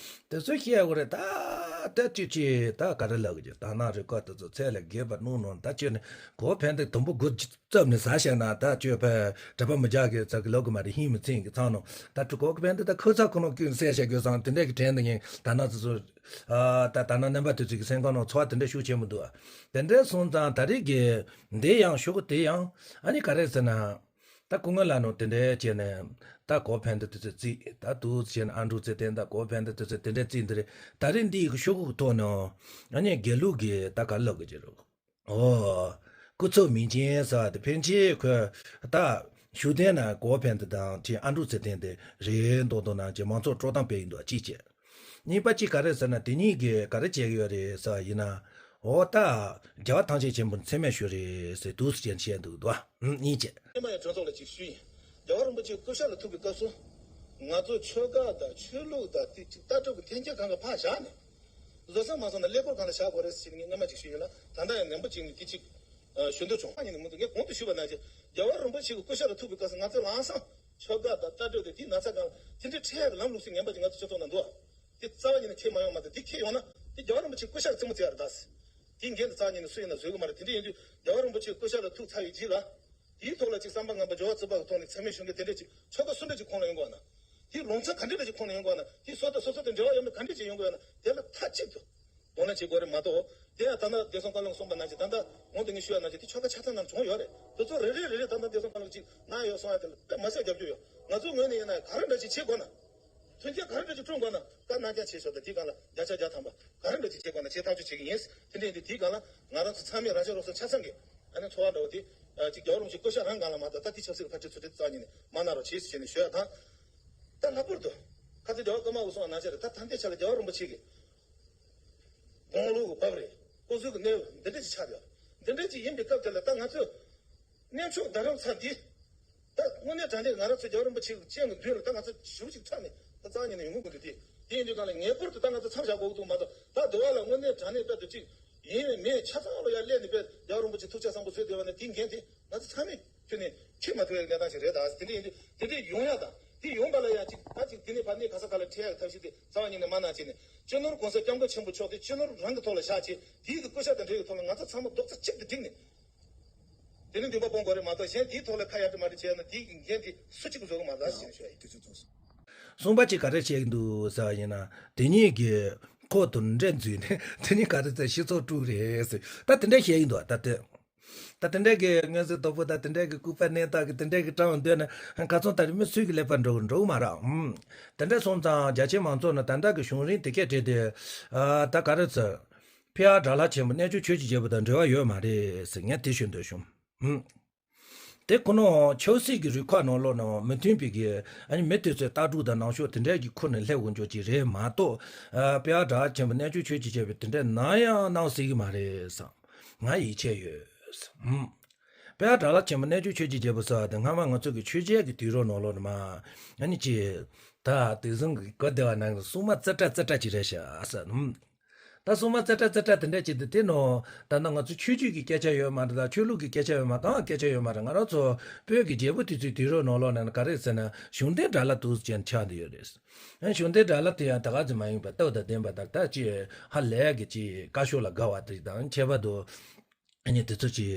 དེ་ཚོ་བཤད་དགོས་རེད། ད་ལྟ་ཅི་ཅི་ད་ག་རེ་ལབ་གི་ད་ནང་རི་ཀ་དེ་ཚོ་ཚད་ལས་བརྒལ་བ་སྣུར་ནང་ད་ཅི་ནི་གོ་ཕན་དེ་དུམ་བུ་དགུ་བརྩམས་ནས་ཟ་བཤད་ན་ད་ཅོ་ཕ་གྲྭ་པ་མི་རྒྱག་གི་ཚ་གི་ལོག་གི་མ་རེད། ཧིན་མི་ཚིན་གི་ཚང་ནང་ད་ཀྲུ་གོ་གི་ཕན་དེ་ད་ཁོ་ཚ་ཁོ་ནང་ཀུན་གསལ་བཤད་དགོས་སང་དེ་འདྲས་གི་དྲན་དེ་ངས་ད་ནང་ཚོ་ཚོ་ད་ད་ནང་རྣམ་པ་དེ་ཚོ་གི་སེམས་ཁོང་ནང་ཚོར་བ་དེ་འདྲས་ཤུགས་ཆེན་པོ་འདུག་དེ་འདྲས་སོང་ཙང་ད་རེས་གི་འདི་ཡང་ཤོག་དེ་ཡང་ཨ་ནི་ག་རེ་ཟེར་ན། ད་སྐུ་ངོ་ལ་ནོ་དེ་འདྲའི་བྱས་ནས་ད་གོ་ཕན་དེ་དེ་ཚོ་རྩིས་ད་འདུག་བྱས་ན་ཨ་འབྲུག་རྩེ་བསྟན་ད་གོ་ཕན་དེ་དེ་ཚོ་དེ་འདྲའི་རྩིས་འདི་རེད། ད་རེས་འདི་ཡི་ཤོག་གུ་ཐོག་ནས་ཨ་ནི་དགེ་ལུགས་ཀྱི་ད་ག་ལབ་གི་ཅི་རུ། ཨོ། སྐུ་ཚབ་མིང་ཅན་ཟེར་བ་དེ་ཕན་ཆད་ཁོས་ད་ཤུགས་ལྡན་ན་གོ་ཕན་དེ་དང་ཅི་ཨ་འབྲུག་རྩེ་བསྟན་དེ་རེད་མདོག་མདོག་ནང་ཅི་མང་ཚོགས་སྤྲོ་སྟངས་སྤེལ་ཡིན་འདུག་ཅི་བྱས། གཉིས་པ་གཅིག་ག་རེ་ཟེར་ན་དེ་གཉིས་ཀྱིས་ག་རེ་བྱེད་ཀྱི་ཡོད་རེད་ཟེར་བ་ཡིན་ན། འོ་ད་རྒྱལ་བ་ཐམས་ཅད་མཁྱེན་པ་མཚན་སྨད་ཞུ་རེད་ཟེར་འདུག་ཟེར་བཤད་འདུག་དོ། གཉིས་བྱས། ཉི་མ་ཡང་གྲོས་ཚོགས་ལ་ཅིག་ཞུས་ཡིན། རྒྱལ་བ་རིན་པོ་ཆེ་སྐུ་ཞབས་ལ་ཐུག་པའི་སྐབས་སུ། ང་ཚོ་ཆོལ་ཁ་དང་ཆོས་ལུགས་དང་དེ་ཅིག་ལྟ་གྲུབ་ཀྱི་འཐེན་འཁྱེར་གང་ག་ཕར་བཞག་ནས། བཟོ་ས་མ་བཟོ་ན་ཀླད་ཀོར་གང་ལ་བཞག་དགོས་རེད་ཟེར་ནས་སྔོན་མ་ཅིག་ཞུས་ཡིན་ལ་ད་ལྟ་ཡང་ནན་པོ་ཅིག་ནས་དེ་ཅིག་ཞུ་འདོད་བྱུང་། ཨ་ནི་ནི་མི་འདུག་ངས་གོང་དུ་ཞུས་པ་ནང་བཞིན་རྒྱལ་བ་རིན་པོ་ཆེ་གི་སྐུ་ཞབས་ལ་ཐུག་པའི་སྐབས་སུ་ང་ཚོས་ལམ་སང་ཆོལ་ཁ་དང་ལྟ་གྲུབ་དེ་དེའི་ན་ཚ་གང་དེ་འདྲའི་འཕྲད་ཡག་གི་ལམ་ལུགས་ཤིག་ངན་པ་ཅིག་ང་ཚོ་སྤྱི་ཚོགས་ནང་འདུག་དེ་རྩ་བ་ཉིད་ནས་འཁྱེར་མ་ཡོང་མ་གཏོགས་དེ་འཁྱེར་ཡོང་ན་དེ་རྒྱལ་བ་རིན་པོ་ཆེ་སྐུ་ཞབས་རྩེད་མོ་རྩེ་ཡག་རེད་ད་ཟེར། དེའི་འགན་དེ་རྩ་བ་ཉིད་ནས་སུ་ཡིན་ན་བཟོད་གི་མ་རེད། དེ་འདྲ་ཡིན་དུས་རྒྱལ་བ་རིན་པོ་ཆེ་སྐུ་ཞབས་ལ་ཐུག་ཚར་བའི་རྗེས་ལ། དེའི་ཐོག་ལ་ཅིག་བསམ་པ་ངན་པ་སྦྱོར་བ་རྩིས་པ་གི་ཐོག་ནས་མཚན་སྨད་ཞུ་མཁན་དེ་འདྲ་ཅིག་ཆོལ་ཁ་སུ་འདྲ་ཅིག་ཁོང་ལ་ཡོང་གི་ཡོད་ན། དེའི་ལུང་ཚན་ག་འདྲ་འདྲ་ཅིག་ཁོང་ལ་ཡོང་གི་ཡོད་ན། དེའི་སོ་ཐར་སོ་སོ་དང་འབྲེལ་བ་ཡོད་མེད་ག་འདྲ་ཅིག་ཡོང་གི་ཡོད་ན། དེ་ལ་མཐའ་གཅིག་ཏུ་ གདོང་ལེན་བྱེད་དགོས་རེད་མ་གཏོགས། དེ་ཡང་ད་ལྟ་བདེ་སྲུང་བཀའ་བློན་གསུངས་པ་ནང་བཞིན། ད་ལྟ་ངོ་དེ་ངས་ཞུ་ཡ་ནང་བཞིན་དེ་ཆོལ་ཁ་ཆ་ཚང་ནང་བྱུང་ཡོད་རེད། དེ་ཚོ་རེ་རེ་རེ་རེ་ད་ལྟ་བདེ་སྲུང་བཀའ་བློན་གཅིག་གནང་ཡོད་གསུང་ཡ་དེ་ལ་དཔེ་མ་སྲིད་རྒྱབ་སྐྱོར་ཡོད། ང་ཚོའི་ངོས་ནས་ཡིན་ན་ག་རེ་འདྲ་ཅིག་བྱེད་དགོས་ན། མཐུན་རྐྱེན་ག་རེ་འདྲ་ཅིག་བསྐྲུན་དགོས་ན་བཀའ་གནང་རྐྱང་བྱེད་ཤོག་དང་། དེའི་སྒང་ལ་བརྒྱ་ཆ་བརྒྱ་ཐམ་པ་ག་རེ་འདྲ་ཅིག་བྱེད་དགོས་ན་བྱེད་ཐག་གཅོད་བྱེད་ཀྱི་ཡིན། དེ་འདྲ་ཡིན་དུས་དེའི་སྒང་ལ་ང་རང་ཚོ་ཚང་མས་རང་ཤག་རོགས་ཚོ་ཆ་ཚང་གིས་ཨ་ནི་ཚོར་བ་འདྲ་བོ་དེ་ཨ་ཅིག་རྒྱལ་བ་རིན་པོ་ཆེའི་སྐུ་ཤ་རང་སྒང་ལ་མ་གཏོགས། ད་དེ་ཆབ་སྲིད་ཀྱི་ཕར་ཁྲིད་ཚུར་ཁྲིད་རྩ་བ་ཉིད་ནས་མ་གནང་རོགས་བྱེད་ཟེར་བྱས་ནས་ཞུ་ཡ་དང་། ད་ལྷག་པར་དུ་ཁ་ཚ་རྒྱལ་བ་ཀརྨ་པ་གསུང་བ་ནང་བཞིན་རེད། ད་ད་ལྟའི་ཆ་ལ་རྒྱལ་བ་རིན་པོ་ཆེ་གིས་དགུང་ལོ་གི་བབ་རེད། སྐུ་གཟུགས་ཀྱི་གནས་བབ་འདི་འདྲ་ཅིག་ཆགས་ཡོད། འདི་འདྲ་ཅིག་ཡིན་པའི་སྐབས་དེ་ལ་ད་ང་ཚོས་གནས་མཆོག་རྡ་རམ་ས་འདི། ད་དངོས་གནས་དྲང་གནས་ང་རང་ཚོ་རྒྱལ་བ་རིན་པོ་ཆེ་གི་སྤྱན་གྱི་མདུན་ལ་ད་ང་ཚོ་ཞུ་གཅིག་ཁྲ་ནས་ད་རྩ་བ་ཉིད་ནས་ཡོང་གི་མི་འདུག་སྟེ། དེ་ཡིན་དུས་གང་ལ་ངེས་པར་དུ་ད་ང་ཚོ་མཚམས་བཞག་དགོས་ཀྱི་འདུག་མ་གཏོགས། ད་འདི་བ་ལ་དངོས་གནས་དྲང་གནས་དཔེ་དུ་གཅིག་ཡིན་མིན་ཆ་ཚང་ལ་ཡར་སླེབས་ནས་དཔེ་རྒྱལ་བ་རིན་པོ་ཆེ་ཐུགས་ཆ་བཟང་པོ་བཟོས་བསྡད་པ་ན་དེ་འགན་དེ་ང་ཚོ་ཚང་མས་ཁྱོན་ནས་འཁྱེར་མ་ཐུབ་པའི་གནས་སྟངས་ཤིག་རེད། ད་དེ་འདྲ་ཡིན་དུས་དེ་འདྲ་ཡོང་ཡ་དང་། དེ་ཡོང་པ་ལ་ཡང་ཅིག་ད་ཅིག་དེ་ནས་ཕར་གནས་ག་ས་ག་ལ་འཕྲད་ཡག་ཐབས་ཤེས་དེ་རྩ་བ་ཉིད་ནས་མ་གནང་བྱས་ནས། སྤྱི་ནོར་༸གོང་ས་༸སྐྱབས་མགོན་ཆེན་པོ་མཆོག་དེ་སྤྱི་ནོར་རང་གི་ཐོག་ལ་བཞག་བྱས། དེའི་གི་སྐུ་ཤ་དང་འབྲེལ་བའི་ཐོག་ལ་ང་ཚོ་ཚང་མ་རྡོག་རྩ་གཅིག་ཏུ་བསྒྲིལ་ནས། དེ་ནི་འདུན་པ་སྤོང་དགོས་རེད་མ་གཏོགས། གཞན་དེའི་ཐོག་ལ་ཁ་ཡར་དྲི་མར་དྲི་བྱས་ན་དེའི་འགན་དེ་སུ་གཅིག་གིས་བཟོ་གི་མ་རེད་ཟེར་ནས་ཞུ་ཡ་ཡིན། དེ་ཚོ་ཚོ་གསུམ་པ་གཅིག་ག་རེ་བཤད་ཀྱི་འདུག་ཟེར་བ་ཡིན་ན། དེ་གཉིས་ཀྱི་ཁོག་ཏུ་འདྲེ་འཛུལ་ནས་དེ་གཉིས་ག་རེ་ཟེར། སྤྱི་ཚོགས་དཀྲུགས་རེད་ཟེར། ད་དེ་འདྲ་བཤད་ཀྱི་འདུག་ད་དེ་ད་དེ་འདྲ་གི་མངོན་གསལ་དོད་པོ་དང་། དེ་འདྲ་གི་ལྐུགས་པ་གནས་སྟངས་ཀྱི་དེ་འདྲ་གི་བཀྲམ་འདོད་ན་ཁ་ཚོན་ལྟ་རེ་མི་སུས་ཀྱི་ཀླད་པ་འགྲོ་འགྲོ་གི་མ་རེད། ཨུམ། དེ་འདྲ་སོང་ཙང་རྒྱ་ཆེ་མང་ཚོགས་ནི་ད་ལྟ་གི་བྱུང་རིམ་དེ་གས་བྲིས་ཏེ། ཨ་ད་ག་རེ་ཟེར། ཕེ་ཨར་དགྲ་ལྷ་ཆེན་པོ་གནས་ཆུང་ཆོས་ཀྱི་རྒྱལ་པོ་དང་འབྲེལ་བ་ཡོད་མ་རེད་ཟེར་ངས་དེ་ཞུ་འདོད་བྱུང་། ཧུམ། དེ་ཁོ་ན་ཆབ་སྲིད་ཀྱི་རུ་ཁག་ནང་ལོགས་ནང་མི་མཐུན་པའི་གི་ཨ་ནི་མི་དེ་ཚོའི་ལྟ་གྲུབ་དང་ལངས་ཕྱོགས་དེ་འདྲ་གི་ཁུར་ནས་སླེབས་དགོས་འཇོག་ཅིག་རེད་མ་གཏོགས། ཨ་ཕེ་ཨར་དགྲ་ལྷ་ཆེན་པོ་གནས་ཆུང་ཆོས་ཀྱི་རྒྱལ་པོས་དེ་འདྲ་ནམ་ཡང་གནང་སྲིད་ཀྱི་མ་རེད་བསམ། ང་ཡིད་ཆེས་ཡོད། ཧུམ། ཕེ་ཨར་དགྲ་ལྷ་ཆེན་པོ་གནས་ཆུང་ཆོས་ཀྱི་རྒྱལ་པོ་ཟེར་བ་དེ་སྔ་མ་ང་ཚོ་གི་ཆོས་རྒྱལ་གྱི་དུས་རབས་ནང་ལོགས་ནས་མར་ཨ་ནི་ཅིག་ད་དེང་སང་གི་གོ་བདེ་བ་ནང་གི་སྲུང་མ་རྩེ་གྲ་རྩེ་གྲ་ཅིག་རེད་ཤག་ཟེར། ཧུམ། ད་སྲུང་མ་རྩེ་གྲ་རྩེ་གྲ་དེ་འདྲ་ཅིག་འདུག་དེ་ནང་ད་ནང་ང་ཚོ་ཆོས་བརྒྱུད་ཀྱི་སྐད་ཆ་ཡོད་མ་རེད། ད་ཆོས་ལུགས་ཀྱི་སྐད་ཆ་ཡོད་མ་རེད། གང་སྐད་ཆ་ཡོད་མ་རེད། ང་རང་ཚོ་བོད་ཀྱི་རྒྱལ་པོ་དེ་ཚོའི་དུས་རབས་ནང་ལོགས་ནས་ག་རེ་ཟེར་ན། གཞུང་ལྡན་དགྲ་ལྷ་འདུག་ཟེར་ཆགས་བསྡད་ཡོད་རེད། ཨ་གཞུང་ལྡན་དགྲ་ལྷ་དེ་ཡང་ད་ག་ཙམ་མ་ཡིན་པར་སྟོབས་དང་ལྡན་པ་དང་། ད་ཅིག་ཧ་ལས་ཀྱི་ཅིག་བཀའ་ཤོག་ལ་དགའ་བ་དེ་དང་། ཁྱད་པར་དུ་ཨ་ནི་དེ་ཚོ་ཅིག་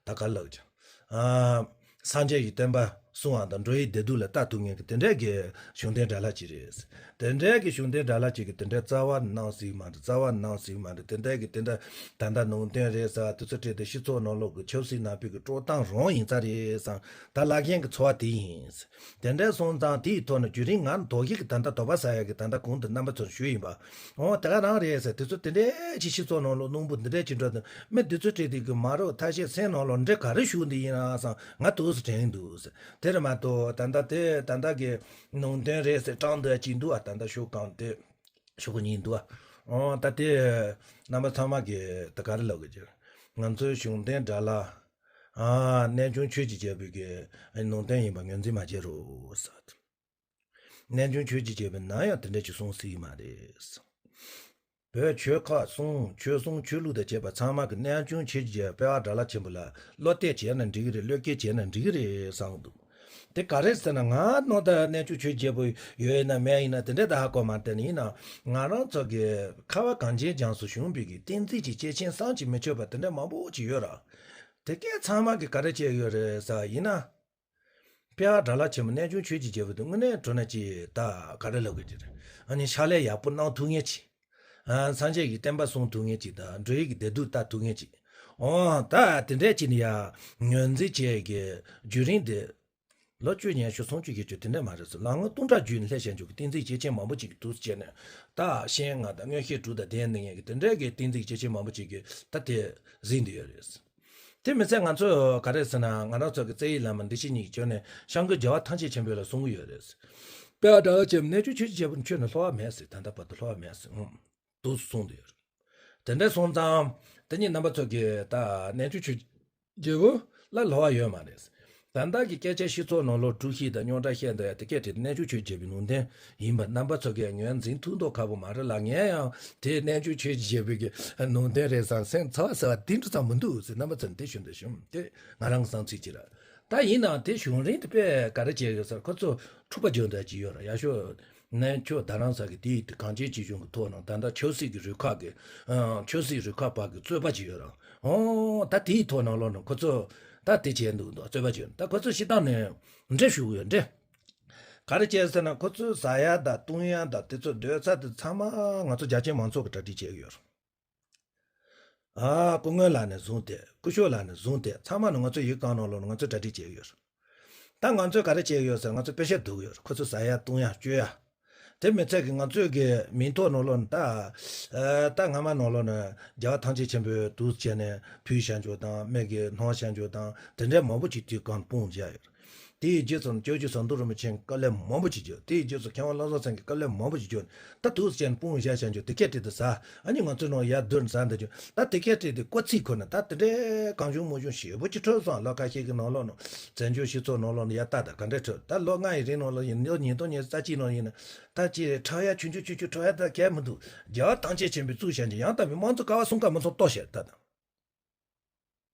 ད་ག་ལབ་ཀྱི། ཨ་སངས་རྒྱས་ཀྱི་བསྟན་པ་སྲུང་བ་དང་འགྲོ་བའི་བདེ་སྡུག་ལ་ལྟ་ཐུབ་མཁན་གྱི་དེ་འདྲ་གི་གཞུང་ལྡན་དགྲ་ལྷ་ཅིག་རེད། དེ་འདྲ་གི་གཞུང་ལྡན་དགྲ་ལྷ་ཅིག་གིས་དེ་འདྲ་རྩ་བ་གནང་སྲིད་མ་རེད། རྩ་བ་གནང་སྲིད་མ་རེད། དེ་འདྲ་གི་དེ་འདྲ་ད་ལྟ་ནང་དོན་རེད་ཟེར་བ་དེ་ཚོ་བྲིས་ཏེ་སྤྱི་ཚོགས་ནང་ལོགས་ཀྱི་ཆབ་སྲིད་ནང་ཕུད་ཀྱི་དཀྲོག་གཏམ་རང་ཡིན་ས་རེད་བསམ། ད་ལབ་མཁན་གྱི་ཚོར་བ་དེ་ཡིན། དེ་འདྲ་སོང་ཙང་དེའི་ཐོག་ནས་བརྒྱུད་རིམ་ང་དོགས་ཡིག་གི་ད་ལྟ་དོགས་པ་ཟ་ཡག་གི་ད་ལྟ་གོང་དུ་རྣམ་པ་ཚོར་ཞུས་ཡིན་པ། འོ་དེ་ག་རང་རེད་ཟེར། དེ་ཚོ་དེ་འདྲའི་ཅིག་སྤྱི་ཚོགས་ནང་ལོགས་སྣུམ་པོ་འདི་འདྲའི་ཅིག་འགྲོ་དུས་མི་འདི་ཚོ་བྲིས་དེ་གི་མ་རོགས་ཐ་ཤལ་སེམས་ནང་ལོགས་འདྲེ་ག་རེ་ཞུགས་འདི་ཡིན་ན་བསམ། ང་དུས་སུ་དྲན་འདུག་ཟེར། དེ་རེད་མ་གཏོགས་ད་ལྟ་དེ་ད་ལྟ་གི་ནང་དོན་རེད་ཟེར་དྲངས་འདི་ཅིག་འདུག་ཨ། ད་ལྟ་ཤོག་གང་དེ་ཤོག་གཉིས་འདུག་ཨ། འོ་ད་དེ་རྣམ་པ་ཚང་མ་གི་ད་ག་རེ་ལབ་དགོས་ཀྱི། ང་ཚོའི་གཞུང་ལྡན་དགྲ་ལྷ། ཨ་གནས་ཆུང་ཆོས་ཀྱི་རྒྱལ་པོའི་གི་ནང་དོན་ཡིན་པ་ངོས་འཛིན་མ་བྱེད་རོགས་ཟེར། གནས་ཆུང་ཆོས་ཀྱི་རྒྱལ་པོས་ནམ་ཡང་དེ་འདྲ་ཅིག་གསུང་སྲིད་མ་རེད། བོད་ཆོལ་ཁ་གསུམ་ཆོལ་གསུམ་ཆོས་ལུགས་དང་བཅས་པ་ཚང་མ་གི་གནས་ཆུང་ཆོས་ཀྱི་རྒྱལ་པོ་ཕེ་ཨར་དགྲ་ལྷ་ཆེན་པོ་ལ་བློ་གཏད་བྱས་ན་འགྲིག་གི་རེད། བློས་འགེལ་བྱས་ན་འགྲིག་གི་རེད་བསམ་གི་འདུག་དེ་ག་རེ་ཟེར་ན། ང་ནང་ད་གནས་ཆུང་ཆོས་ཀྱི་རྒྱལ་པོ་ཡོད་ན་མེད་ཡིན་ན་དེ་འདྲ་ད་ཧ་གོ་མ་དེ་ནི་ཡིན་ན། ང་རང་ཚོ་གི་ཁ་བ་གངས་ཅན་ལྗོངས་སུ་བྱུང་བའི་གི་བསྟན་འཛིན་གྱི་སྐྱེས་ཆེན་བསམ་གྱིས་མི་ཁྱབ་པ་དེ་འདྲ་མང་པོ་ཅིག་ཡོད་ར། དེ་གས་ཚང་མ་གི་ག་རེ་བྱས་ཡོད་རེད་ཟེར་བ་ཡིན་ན། ཕེ་ཨར་དགྲ་ལྷ་ཆེན་པོ་གནས་ཆུང་ཆོས་ཀྱི་རྒྱལ་པོ་དེ་དངོས་གནས་དྲང་གནས་ཀྱི་ད་ག་རེ་ལབ་དགོས་ཀྱི་རེད། ཨ་ནི་ཕྱག་ལས་ཡག་པོ་གནང་ཐུབ་མཁན་ཅིག་ཨ་སངས་རྒྱས་ཀྱི་བསྟན་པ་སྲུང་ཐུབ་མཁན་ཅིག་དང་། འགྲོ་བའི་གི་བདེ་སྡུག་ལྟ་ཐུབ་མཁན་ཅིག་འོ་ད་དེ་འདྲས་ཅིག་ནི་ཡ་ངོས་འཛིན་བྱེད་ཀྱི་བརྒྱུད་རིམ་དེ། ལོ་བཅུ་ཉི་ཤུ་སུམ་ཅུ་བརྒྱད་ཅུ་དེ་འདྲས་མ་རེད་ཟེར། ལམ་ལྔ་སྟོང་ཕྲག་བརྒྱུད་ནས་སླེབས་བཞིན་འཇུག་གི་བསྟན་འཛིན་སྐྱེས་ཆེན་མང་པོ་ཅིག་གི་དུས་སུ་བྱས་ནས། ད་སྤྱན་སྔ་དང་མངོན་ཤེས་དྲུག་དང་ལྡན་ནས་ངས་ཀྱི་དེ་འདྲས་ཀྱི་བསྟན་འཛིན་སྐྱེས་ཆེན་མང་པོ་ཅིག་གི་ད་དེ་གཟིགས་འདི་ཡོད་རེད། དེ་མི་ཚད་ང་ཚོ་ག་རེ་ཟེར་ན། ང་རང་ཚོ་གི་རྩ་བའི་བླ་མ་འདི་ཕྱི་གཉིས་ཀྱི་ཕྱོགས་ནས་སྐྱབས་མགོན་རྒྱལ་བ་ཐམས་ཅད་མཁྱེན་པས་ལ་གསུང་གི་ཡོད་རེད། དཔེ་ཨ་དགྲ་ལྷ་ཆེན་པོ་གནས་ཆུང་ཆོས་ཀྱི་རྒྱལ་པོ་ཁྱོན་ནས་ལྷོ་བ་མེད་ཟེར། ད་ལྟ་བར་དུ་ལྷོ་བ་མེད་ཟེར། ཨང་། འདུག་གསུངས་འདུག་ཡོད་རེད། དེ་འདྲ་སོང་ཙང་དེ་ཉིད་རྣམ་པ་ཚོ་གི་ད་གནས་ཆུང་ཆོས་ཀྱི་རྒྱལ་པོ་ལ་ལྷོ་བ་ཡོད་མ་རེད། ད་ལྟ་གི་སྐད་ཆ་སྤྱི་ཚོགས་ནང་ལོགས་དཀྲུག་ཤིང་དང་རྙོག་དྲ་བཤད་འདུག་ཡ་དེ་སྐད་དེ་གནས་ཆུང་ཆོས་ཀྱི་རྒྱལ་པོའི་ནང་དོན་ཡིན་པ་རྣམ་པ་ཚོ་གིས་ངོས་འཛིན་ཐུབ་མདོག་ཁ་པོ་མ་རེད་ལ། ངས་ཡང་དེ་གནས་ཆུང་ཆོས་ཀྱི་རྒྱལ་པོའི་གི་ནང་དོན་རེད་བསམ། སེམས་ཚ་བ་ཟེར་བ་དེ་འདྲ་ཙམ་མི་འདུག་ཟེར། རྣམ་པ་ཚོ་ནས་དེ་ཞུ་འདོད་བྱུང་། དེ་ང་རང་གི་བསམ་ཚུལ་ཅིག་རེད། ད་ཡིན་ནའང་དེ་བྱུང་རིམ་དེ་དཔེ་ག་རེ་བྱས་ཡོད་ཟེར། ཁོ་ཚོ་འཁྲུག་པ་རྒྱག་འདོད་ཀྱི་ཡོད་ར། ཡག་ཤོས་གནས་མཆོག་རྡ་རམ་ས་གི་དེའི་གངས་ཅན་སྐྱིད་གཤོངས་ཀྱི་ཐོག་ནང་ད་ལྟ་ཆབ་སྲིད་ཀྱི་རུ་ཁག་གི་ཨ་ཆབ་སྲིད་རུ་ཁག་བར་གྱི་རྩོད་པ་ཅིག་ཡོད་ར། ཨོ་ད་དེའི་ཐོག་ནང་ལོགས་ནང་ཁོ་ཚོ་ད་དེ་བྱས་འདུག་འདུག་རྩོད་པ་ཅིག་ཡོད། ད་ཁོ་ཚོ་སྤྱིར་བཏང་ནས་འདྲེ་ཞུགས་ཡོད། འདྲེ་ག་རེ་བྱས་ཟེར་ན། ཁོ་ཚོས་ཟ་ཡ་དང་བཏུང་ཡ་དང་དེ་ཚོ་སྡོད་ས་དེ་ཚང་མ་ང་ཚོ་རྒྱ་ཆེ་མང་ཚོགས་ཀྱིས་གྲ་སྒྲིག་བྱས་ཡོད་ར། ཨ་སྐུ་ངོ་ལགས་ནས་བཟུང་སྟེ། སྐུ་ཞབས་ལགས་ནས་བཟུང་སྟེ། ཚང་མ་ནི་ང་ཚོ་ཡིག་སྒམ་ནང་ལོགས་ནས་ང་ཚོས་གྲ་སྒྲིག་བྱས་ཡོད་རེད། ད་ང་ཚོས་ག་རེ་བྱས་ཡོད་ཟེར། ང་ཚོས་པེ་ཤ་བསྡུ་གི་ཡོད་རེད། ཁོ་ཚོས་ཟ་ཡ་བཏུང་ཡ་སྤྱོད་ཡ། དེ་མི་ཚད་ཀྱི་ང་ཚོས་ཀྱི་མིང་ཐོ་ནང་ལོགས་ནས་ད། ཨ་ད་སྔ་མ་ནང་ལོགས་ནས་རྒྱལ་བ་ཐམས་ཅད་མཁྱེན་པའི་དུས་བྱས་ནས་ཕུལ་བྱ་འཇོག་དང་། མི་གི་སྣང་བྱ་འཇོག་དང་། དེ་འདྲའི་མང་པོ་ཅིག་དུས་གང་སྤུངས་བཞག་ཡོད། དེའི་རྗེས་སུ་སྐྱབས་རྗེ་ཟམ་གདོང་རིན་པོ་ཆེ་གི་དཀའ་ལས་མང་པོ་ཅིག་བརྒྱབ། དེའི་རྗེས་སུ་མཁས་དབང་བློ་བཟང་སེང་གེ་དཀའ་ལས་མང་པོ་ཅིག་བརྒྱབ། ད་དུས་ཅན་སྤུངས་བཞག་བྱ་འཇོག་དེ་སྐད་བྲིས་ཏེ་ཟ། ཨ་ནི་ང་ཚོས་ནང་ཡར་བསྡུར་ཟ་འདི་བརྒྱབ། ད་དེ་སྐད་བྲིས་ཏེ་སྐུ་ཚིག་ཁོ་ན་ད་དེ་འདྲའི་གང་བྱུང་མང་བྱུང་ཞེ་པོ་ཅིག་འཕྲོད་སོང་། ལོ་ཁ་ཤས་ཀྱི་ནང་ལོགས་ནང་བཙན་བྱོལ་སྤྱི་ཚོགས་ནང་ལོགས་ནང་ཡར་ལྟ་ད་ག་འདྲ་འཕྲོད། ད་ལོ་ལྔ་ཡི་རིང་ནང་ལོགས་ཡིན། ལོ་ཉིས་སྟོང་ཉི་ཤུ་རྩ་གཅིག་ནང་ཡིན་ན། ད་ཅི་འཕྲོད་ཡ་ཆུང་ཆུང་ཆུང་ཆུང་འཕྲོད་ཡ་ད་གལ་མི་འདུག་རྒྱལ་བ་ཐམས་ཅད་མཁྱེན་པའི་གཙུག་བྱ་འཇུག་ཡང་དག་པའི་དམངས་གཙོ་ཀ་བ་གསུམ་ཀ་མི་ཚང་གཏོར་བཤད་ད་ད།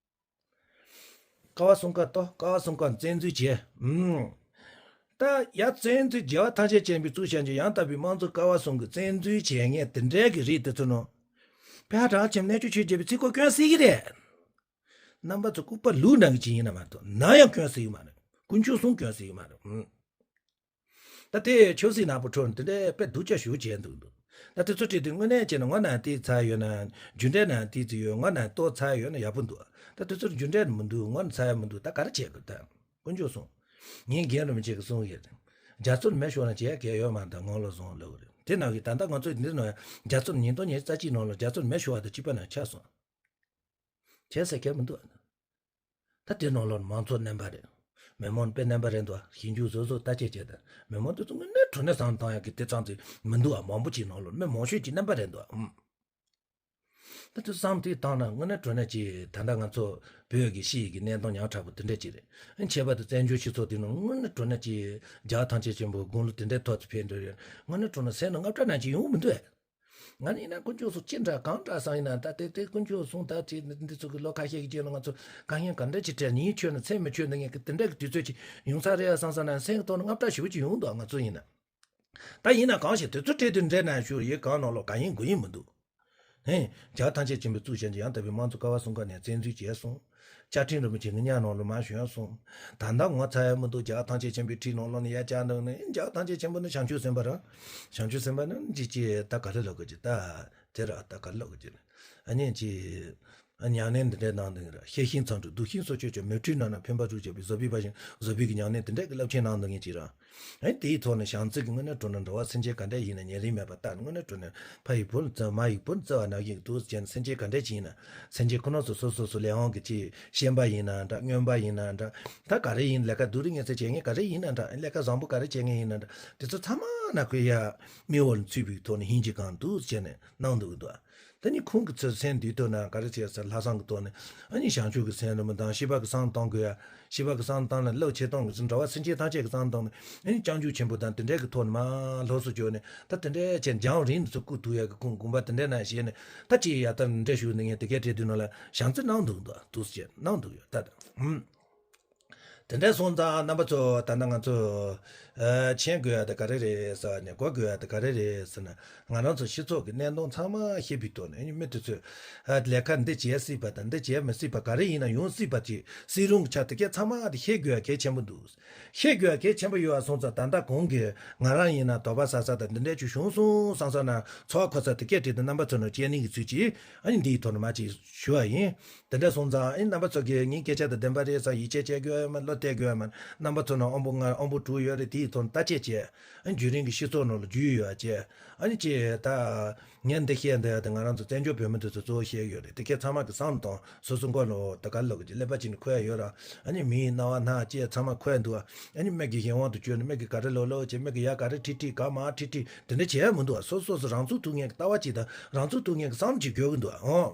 ཀ་བ་གསུམ་ཀ་གཏོར། ཀ་བ་གསུམ་ཀ་བཙན་འཛུལ་བྱས། ཨུམ། ད་ཡ་བཙན་འཛུལ། རྒྱལ་བ་ཐམས་ཅད་མཁྱེན་པའི་གཙུག་བྱ་འཇུག་ཡང་དག་པའི་དམངས་གཙོ་ཀ་བ་གསུམ་གྱི་བཙན་འཛུལ་བྱེད་མཁན་དེ་འདྲའི་གི་རིགས་དེ་ཚོ་ནང་། དཔལ་གྲགས་ཆེན་རྣལ་འབྱོར་ཆོས་རྒྱལ་པོའི་ཚིག་གོ་སྐྱོན་སྲིད་ཀྱི་རེད། རྣམ་པ་ཚོ་ལྐུགས་པ་ལུག་ནང་གི་ཅིག་ཡིན་ན་མ་གཏོགས་ནམ་ཡང་སྐྱོན་སྲིད་ཀྱི་མ་རེད། དཀོན་མཆོག་གསུམ་སྐྱོན་སྲིད་ཀྱི་མ་རེད། ཨུམ། ད་དེ་ཆབ་སྲིད་ནག་པོ་འཕྲོ་ནས་དེ་འདྲའི་དཔེ་སྡུག་ཅག་ཞེ་པོ་བྱས་འདུག་འདུག་ད་དེ་ཚོ་བྲིས་དུས་དངོས་གནས་བྱས་ན་ངོ་ན་ཏིག་ཙམ་ཡོད་ན། རྒྱུ་འབྲས་ན་ཏིག་ཙམ་ཡོད། ངོ་ན་ཏོག་ཙམ་ཡོད་ན་ཡག་པོ་འདུག་ད་དེ་ཚོར་རྒྱུ་འབྲས་མི་འདུག་ངོ་ན་ཙམ་ཡང་མི་འདུག་ད་ག་རེ་བྱེད་དགོས། ད་དཀོན་མཆོག་གསུམ། ངས་རྒན་རིན་པོ་ཆེ་གིས་གསུངས་ཡོད། རྒྱ་མཚོར་མེ་ཤོར་ན་བྱེད་ཡ་གལ་ཡོད་མ་རེད། ད་ངོ་ལོག་བཟང་ལབ་རེད། དེ་ནང་གི་ད་ལྟ་ང་ཚོ་འདི་ནང་རྒྱ་མཚོར་ཉིས་སྟོང་ཉི་ཤུ་རྩ་གཅིག་ནང་ལ་རྒྱ་མཚོར་མེ་ཤོར་བ་དང་གཅིག་པ་ན་ཆགས་སོང་། བྱས་ཟེར་མཁན་མི་འདུག་ད་དེ་ནང་ལོགས་མང་ཚོགས་རྣམ་པ་རེད། མི་མང་དཔེ་རྣམ་པ་རེད་འདུག་ཞིབ་འཇུག་བཟོ་བཟོ་ལྟ་དཔྱད་བྱས་ཏེ། མི་མང་དེ་ཚོ་དངོས་གནས་དྲང་གནས་བསམ་བློ་བཏང་ཡག་གི་དེ་ཙམ་ཅིག་མི་འདུག་ཨ། མང་པོ་ཅིག་ནང་ལོགས་མི་མང་ཤོས་ཅིག་རྣམ་པ་རེད་འདུག་ཨ། ད་དེ་བསམ་དེ་བཏང་ན་དངོས་གནས་དྲང་གནས་ཅིག་ད་ལྟ་ང་ཚོ་བོད་ཀྱི་ཕྱི་ཡི་གི་གནས་སྟངས་ཉག་ཕྲ་པོ་དེ་འདྲ་ཅིག་རེད། ཁྱད་པར་དུ་བཙན་བྱོལ་སྤྱི་ཚོགས་དེ་ནང་དངོས་གནས་དྲང་གནས་ཅིག་རྒྱལ་བ་ཐམས་ཅད་མཁྱེན་པའི་དགུང་ལོ་དེ་འདྲའི་ཐོག་ཏུ་ཕེབས་འགྲོ་ཡོད། དངོས་གནས་དྲང་གནས་སེམས་ནང་དངངས་སྐྲག་ནང་ཅིག་ཡོང་མི་འདུག་ཨ། ང་ནི་ཡིན་ན་དཀོན་མཆོག་གསུམ་ཅི་འདྲ་གང་འདྲ་བསམ་ཡིན་ན། ད་དེ་དེ་དཀོན་མཆོག་གསུམ་ད་དེ་འདི་ཚོ་གི་ལོ་ཁ་ཤས་ཀྱི་རྗེས་ལ་ང་ཚོ་དཀའ་ངལ་ག་འདྲ་ཅིག་འཕྲད། ཉིན་ཆོད་ན་མཚན་མི་ཆོད་ན་ངས་གི་དེ་འདྲ་གི་དུས་ཚོད་ཅིག་ཡོང་ས་རེད་ཨ་བསམ་བསམ་ན་སེམས་ཀྱི་ཐོག་ནས་དངངས་སྐྲག་ཞེ་པོ་ཅིག་ཡོང་འདུག་ང་ཚོ་ཡིན་ན། ད་ཡིན་ན་གང་ཞིག་དུས་ཚོད་སྤྲད་དུས་འདྲེ་ན་ཞུ་ཡི་གང་ནང་ལོགས་ག་ཡིན་དགུ་ཡིན་མི་འདུག་ཧེ། རྒྱལ་བ་ཐམས་ཅད་མཁྱེན་པའི་གཙུག་བྱ་འཇུག་ཡང་དག་པའི་དམངས་གཙོ་ཀ་བ་གསུམ་ཀ་ནས་བཙན་འཛུལ་བྱས་སོང་། བཅའ་ཁྲིམས་རིན་པོ་ཆེ་གི་ཉག་ནང་ལ་མ་ཞོན་སོང་། ད་ལྟ་ངོ་ཚ་ཡ་མི་འདུག་རྒྱལ་བ་ཐམས་ཅད་མཁྱེན་པའི་ཁྲིའི་ནང་ལོགས་ནས་ཡར་བཅར་འདུག་ནས། རྒྱལ་བ་ཐམས་ཅད་མཁྱེན་པ་ནི་བྱང་ཆུབ་སེམས་དཔའ་རེད། བྱང་ཆུབ་སེམས་དཔའ་ནི་ཅི་ཅི་ད་ག་རེ་ལབ་དགོས་ཀྱི། ད་དེ་ར་ད་ག་རེ་ལབ་དགོས་ཀྱི། ཨ་ནི་ཅི། ཨ་ཉམས་ལེན་འདི་འདྲའི་གནང་འདུག་ར། ཤེས་ཤིང་ཚངས་སྤྲུལ། གདུལ་ཞིང་གསོ་མཆོད་ཅིང་། མེ་སྤྲུལ་རྣམས་ལ་ཕན་པ་སྒྲུབ་བྱེད་པའི་བཟོད་པའི་དཔལ་ཞིང་བཟོད་པའི་གི་ཉམས་ལེན་འདི་འདྲའི་གི་རླབས་ཆེན་གནང་འདུག་མཁན་ཅིག་ར། ཨ་ནི་དེའི་ཐོག་ནས་བྱམས་བརྩེ་གི་དངོས་གནས་དྲང་གནས་འགྲོ་བ་སེམས་ཅན་ག་འདྲ་ཡིན་ན་ཉེ་རིང་མེད་པར་བལྟ། དངོས་གནས་དྲང་གནས་ཕ་ཡི་བུ་ལ་བརྩེ་བ་མ་ཡི་བུ་ལ་བརྩེ་བ་ནང་བཞིན་དུ་བྱས་ནས། སེམས་ཅན་ག་འདྲ་ཅིག་ཡིན་ན་སེམས་ཅན་ཁོ་རང་ཚོ་སོ་སོ་སོ་ལས་དབང་གི་ཅིག་ཤེས་པ་ཡིན་ན་འདྲ། རྔོན་པ་ཡིན་ན་འདྲ། ད་ག་རེ་ཡིན། ལས་ཀ་སྡུག་རུས་ངལ་གསོ་བྱེད་མཁན་ག་རེ་ཡིན་ན་འདྲ། ལས་ཀ་བཟང་པོ་ག་རེ་བྱེད་མཁན་ཡིན་ན་འདྲ། དེ་ཚོ་ཚང་མ་ན་ཁོས་ཡ་མིག་འོག་ལ་ཚུད་པའི་ཐོག་ནས་ཧིན་གྱིས་གང་འདུག་བྱས་ནས་གནང་འདུག་གི་འདུག་ད་ནི་ཁོང་གི་ཚོའི་སེམས་འདུས་ཐོག་ན་ག་རེ་བྱས་ཟེར། ལྷག་བསམ་གྱི་ཐོག་ནས་ཨ་ནི་བྱང་ཆུབ་ཀྱི་སེམས་རྣམ་པ་དང་། ཤེས་པ་གི་བསམ་བཏང་དགོས་ཡ། ཤེས་པ་གི་བསམ་བཏང་ན་རླབས་ཆེ་གཏོང་དགོས་ཟེར། འགྲོ་བ་སེམས་ཅན་ཐམས་ཅད་ཀྱི་བསམ་བཏང་ནས་ཨ་ནི་བྱང་ཆུབ་ཆེན་པོ་དང་དེ་འདྲའི་གི་ཐོག་ནས་མར་ལྷོ་སུ་བྱོན་ནས། ད་དེ་འདྲའི་བྱས་འཇང་རིང་དུ་སྐུ་ཐུག་ཡ་གི་ཁོང་དགོངས་པ་དེ་འདྲའི་ནང་བཞེས་ནས། ད་ཅི་ཡ་ད་འདྲ་ཞུ་ནས་ངས་དེ་གའི་གྲས་དུས་ནང་ལ་བྱམས་བརྩེ་གནང་འདུག་འདུག་འདུག་ཟེར་གནང་འདུག་ཡོད་ད། ད་ཧུམ། དེ་འདྲ་སོང་ཙང་རྣམ་པ་ཚོ། ད་ལྟ་ང་ཚོ་ཨ་མཁྱེན་དགོས་ཡ་དེ་ག་རེ་རེད་ཟེར་བ་ནས། གོ་དགོས་ཡ་དེ་ག་རེ་རེད་ཟེར་ན། ང་རང་ཚོ་སྤྱི་ཚོགས་ཀྱི་གནས་སྟངས་ཚང་མ་ཤེས་པའི་ཐོག་ནས། ཨ་ནི་མི་དེ་ཚོས་ཨ་ལས་ཀ་འདི་བྱེད་སྲིད་པ་དང་འདི་བྱེད་མི་སྲིད་པ། ག་རེ་ཡིན་ན་ཡོང་སྲིད་པ་ཅིག་སྲིད་རུང་གི་ཆ་དེ་གས་ཚང་མ་དེ་ཤེས་དགོས་ཡ་གལ་ཆེན་པོ་འདུག་ཤེས་དགོས་ཡ་གལ་ཆེན་པོ་ཡོད་པ་སོང་ཙང་། ད་ལྟ་གོང་གི་ང་རང་ཡིན་ན་དོགས་པ་ཟ་ས་དང་འདི་འདྲ་ཅིག་བྱུང་སོང་བསམ་ས་ན། ཚོར་བ་འཁོར་ས་དེ་གས་དེ་དེ་རྣམ་པ་ཚོ་ནང་བཅད་ནི་གི་ཚུལ་གྱིས་ཨ་ནི་འདིའི་ཐོག་ནས་མ་ཅིག་ཞུ་བ་ཡིན། དེ་འདྲ་སོང་ཙང་ཨ་ནི་རྣམ་པ་ཚོ་གིས་ངའི་སྐད་ཆ་དེ་བདེན་པ་རེད་བསམ་ཡིད་ཆེས་བྱེད་དགོས་ཡོད་མ། བློ་གཏད་དགོས་ཡོད་མ། རྣམ་པ་ཚོ་ནང་དབང་པོ་ལྔ་དབང་པོ་དྲུག་ཡོད་རེད། དེའི་ཐོག་ནས་བརྟག་དཔྱད་བྱས། ཨ་ནི་རྒྱུན་རིང་གི་སྤྱི་ཚོགས་ནང་ལ་རྒྱུས་ཡོད་བྱས། ཨ་ནི་ཅིག་ད་ངས་འདི་བཤད་འདི་ཡ་དེ་ང་རང་ཚོ་བཙན་བྱོལ་བོད་མི་འདི་ཚོ་གཙོ་བོ་བཤད་ཡོད་རེད། དེ་གས་ཚང་མ་གི་བསམ་དང་སོ་སོ་མགོ་ལ་ད་ག་ལོག་གི་ཀླད་པ་གཅིག་ནས་འཁོར་ཡ་ཡོད་ར། ཨ་ནི་མིའི་སྣང་བ་སྣ་ཅེས་ཚང་མ་འཁོར་ཡ་འདུག་ཨ་ནི་མི་གི་གཞན་དབང་དུ་གྱུར་ནས་མི་གི་ག་རེ་ལོག་ལོག་བྱེད། མི་གི་ཡ་ག་རེ་ཁྲིད་ཁྲིད་ག་མ་ཁྲིད་ཁྲིད་དེ་འདྲ་བྱེད་ཡ་མི་འདུག་སོ་སོ་སོ་རང་ཚུགས་ཐུབ་མཁན་གི་ལྟ་བ་གཅིག་དང་རང་ཚུགས་ཐུབ་མཁན་གི་བསམ་གཅིག་དགོས་ཀྱི་འདུག་ཨོ།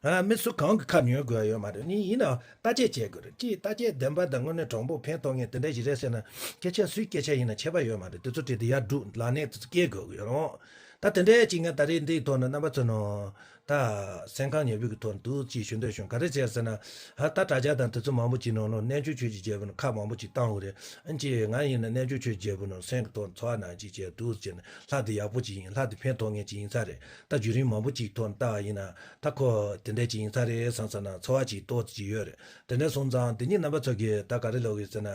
ཨ་མི་སུ་གང་གི་ཁ་ཉོན་དགོས་ཡ་ཡོད་མ་རེད། ནི་ཡིན་ན་བརྟག་དཔྱད་བྱེད་དགོས་རེད། ཅིག་བརྟག་དཔྱད་བདེན་པ་དང་དངོས་གནས་དྲང་པོ་ཕན་ཐོགས་མཁན་དེ་འདྲ་ཞིག་རེད་ཟེར་ན། སྐད་ཆ་སུའི་སྐད་ཆ་ཡིན་ན་ཁྱད་པར་ཡོད་མ་རེད། དེ་ཚོ་བྲིས་ཏེ་ཡར་སྒྲུག་ལག་ལེན་དེ་ཚོ་སྐྱེལ་དགོས་ཀྱི་ཡོད་རེད། ད་དེ་འདྲའི་ཅིག་ངས་ད་རེས་འདིའི་ཐོག་ནས་རྣམ་པ་ཚོ་ནང་ད་སེམས་ཁམས་ཉེ་བོའི་གི་ཐོག་ནས་འདུག་ཅིག་ཞུ་འདོད་བྱུང་། ག་རེ་བྱས་ཟེར་ན། ཨ་ད་དྲ་རྒྱ་དང་དེ་ཚོ་མང་པོ་ཅིག་ནང་ལོགས་རྣལ་འབྱོར་ཆོས་ཀྱི་རྒྱལ་པོ་ནས་ཁ་མང་པོ་ཅིག་བཏང་ཡོད་རེད། ཨ་ཅེ་ང་ཡིན་ན་རྣལ་འབྱོར་ཆོས་རྒྱལ་པོ་ནང་སེམས་ཀྱི་ཐོག་ཚོར་བ་ནང་ཅིག་བྱས་འདུག་ཟེར་ནས་ལྷ་དེ་ཡག་པོ་ཅིག་ཡིན། ལྷ་དེ་ཕན་ཐོགས་མཁན་ཅིག་ཡིན་ས་རེད། ད་བརྒྱུད་རིམ་མང་པོ་ཅིག་ཐོག་ནས་ལྟ་བ་ཡིན་ན། ད་ཁོ་དེ་འདྲ་ཅིག་ཡིན་ས་རེད་བསམ་ས་ན་ཚོར་བ་ཅིག་ཏོག་ཙམ་ཅིག་ཡོད་རེད། དེ་འདྲ་སོང་ཙང་དེ་ཉིད་རྣམ་པ་ཚོ་གིས་ད་ག་རེ་ལབ་ཡོད་ཟེར་ན།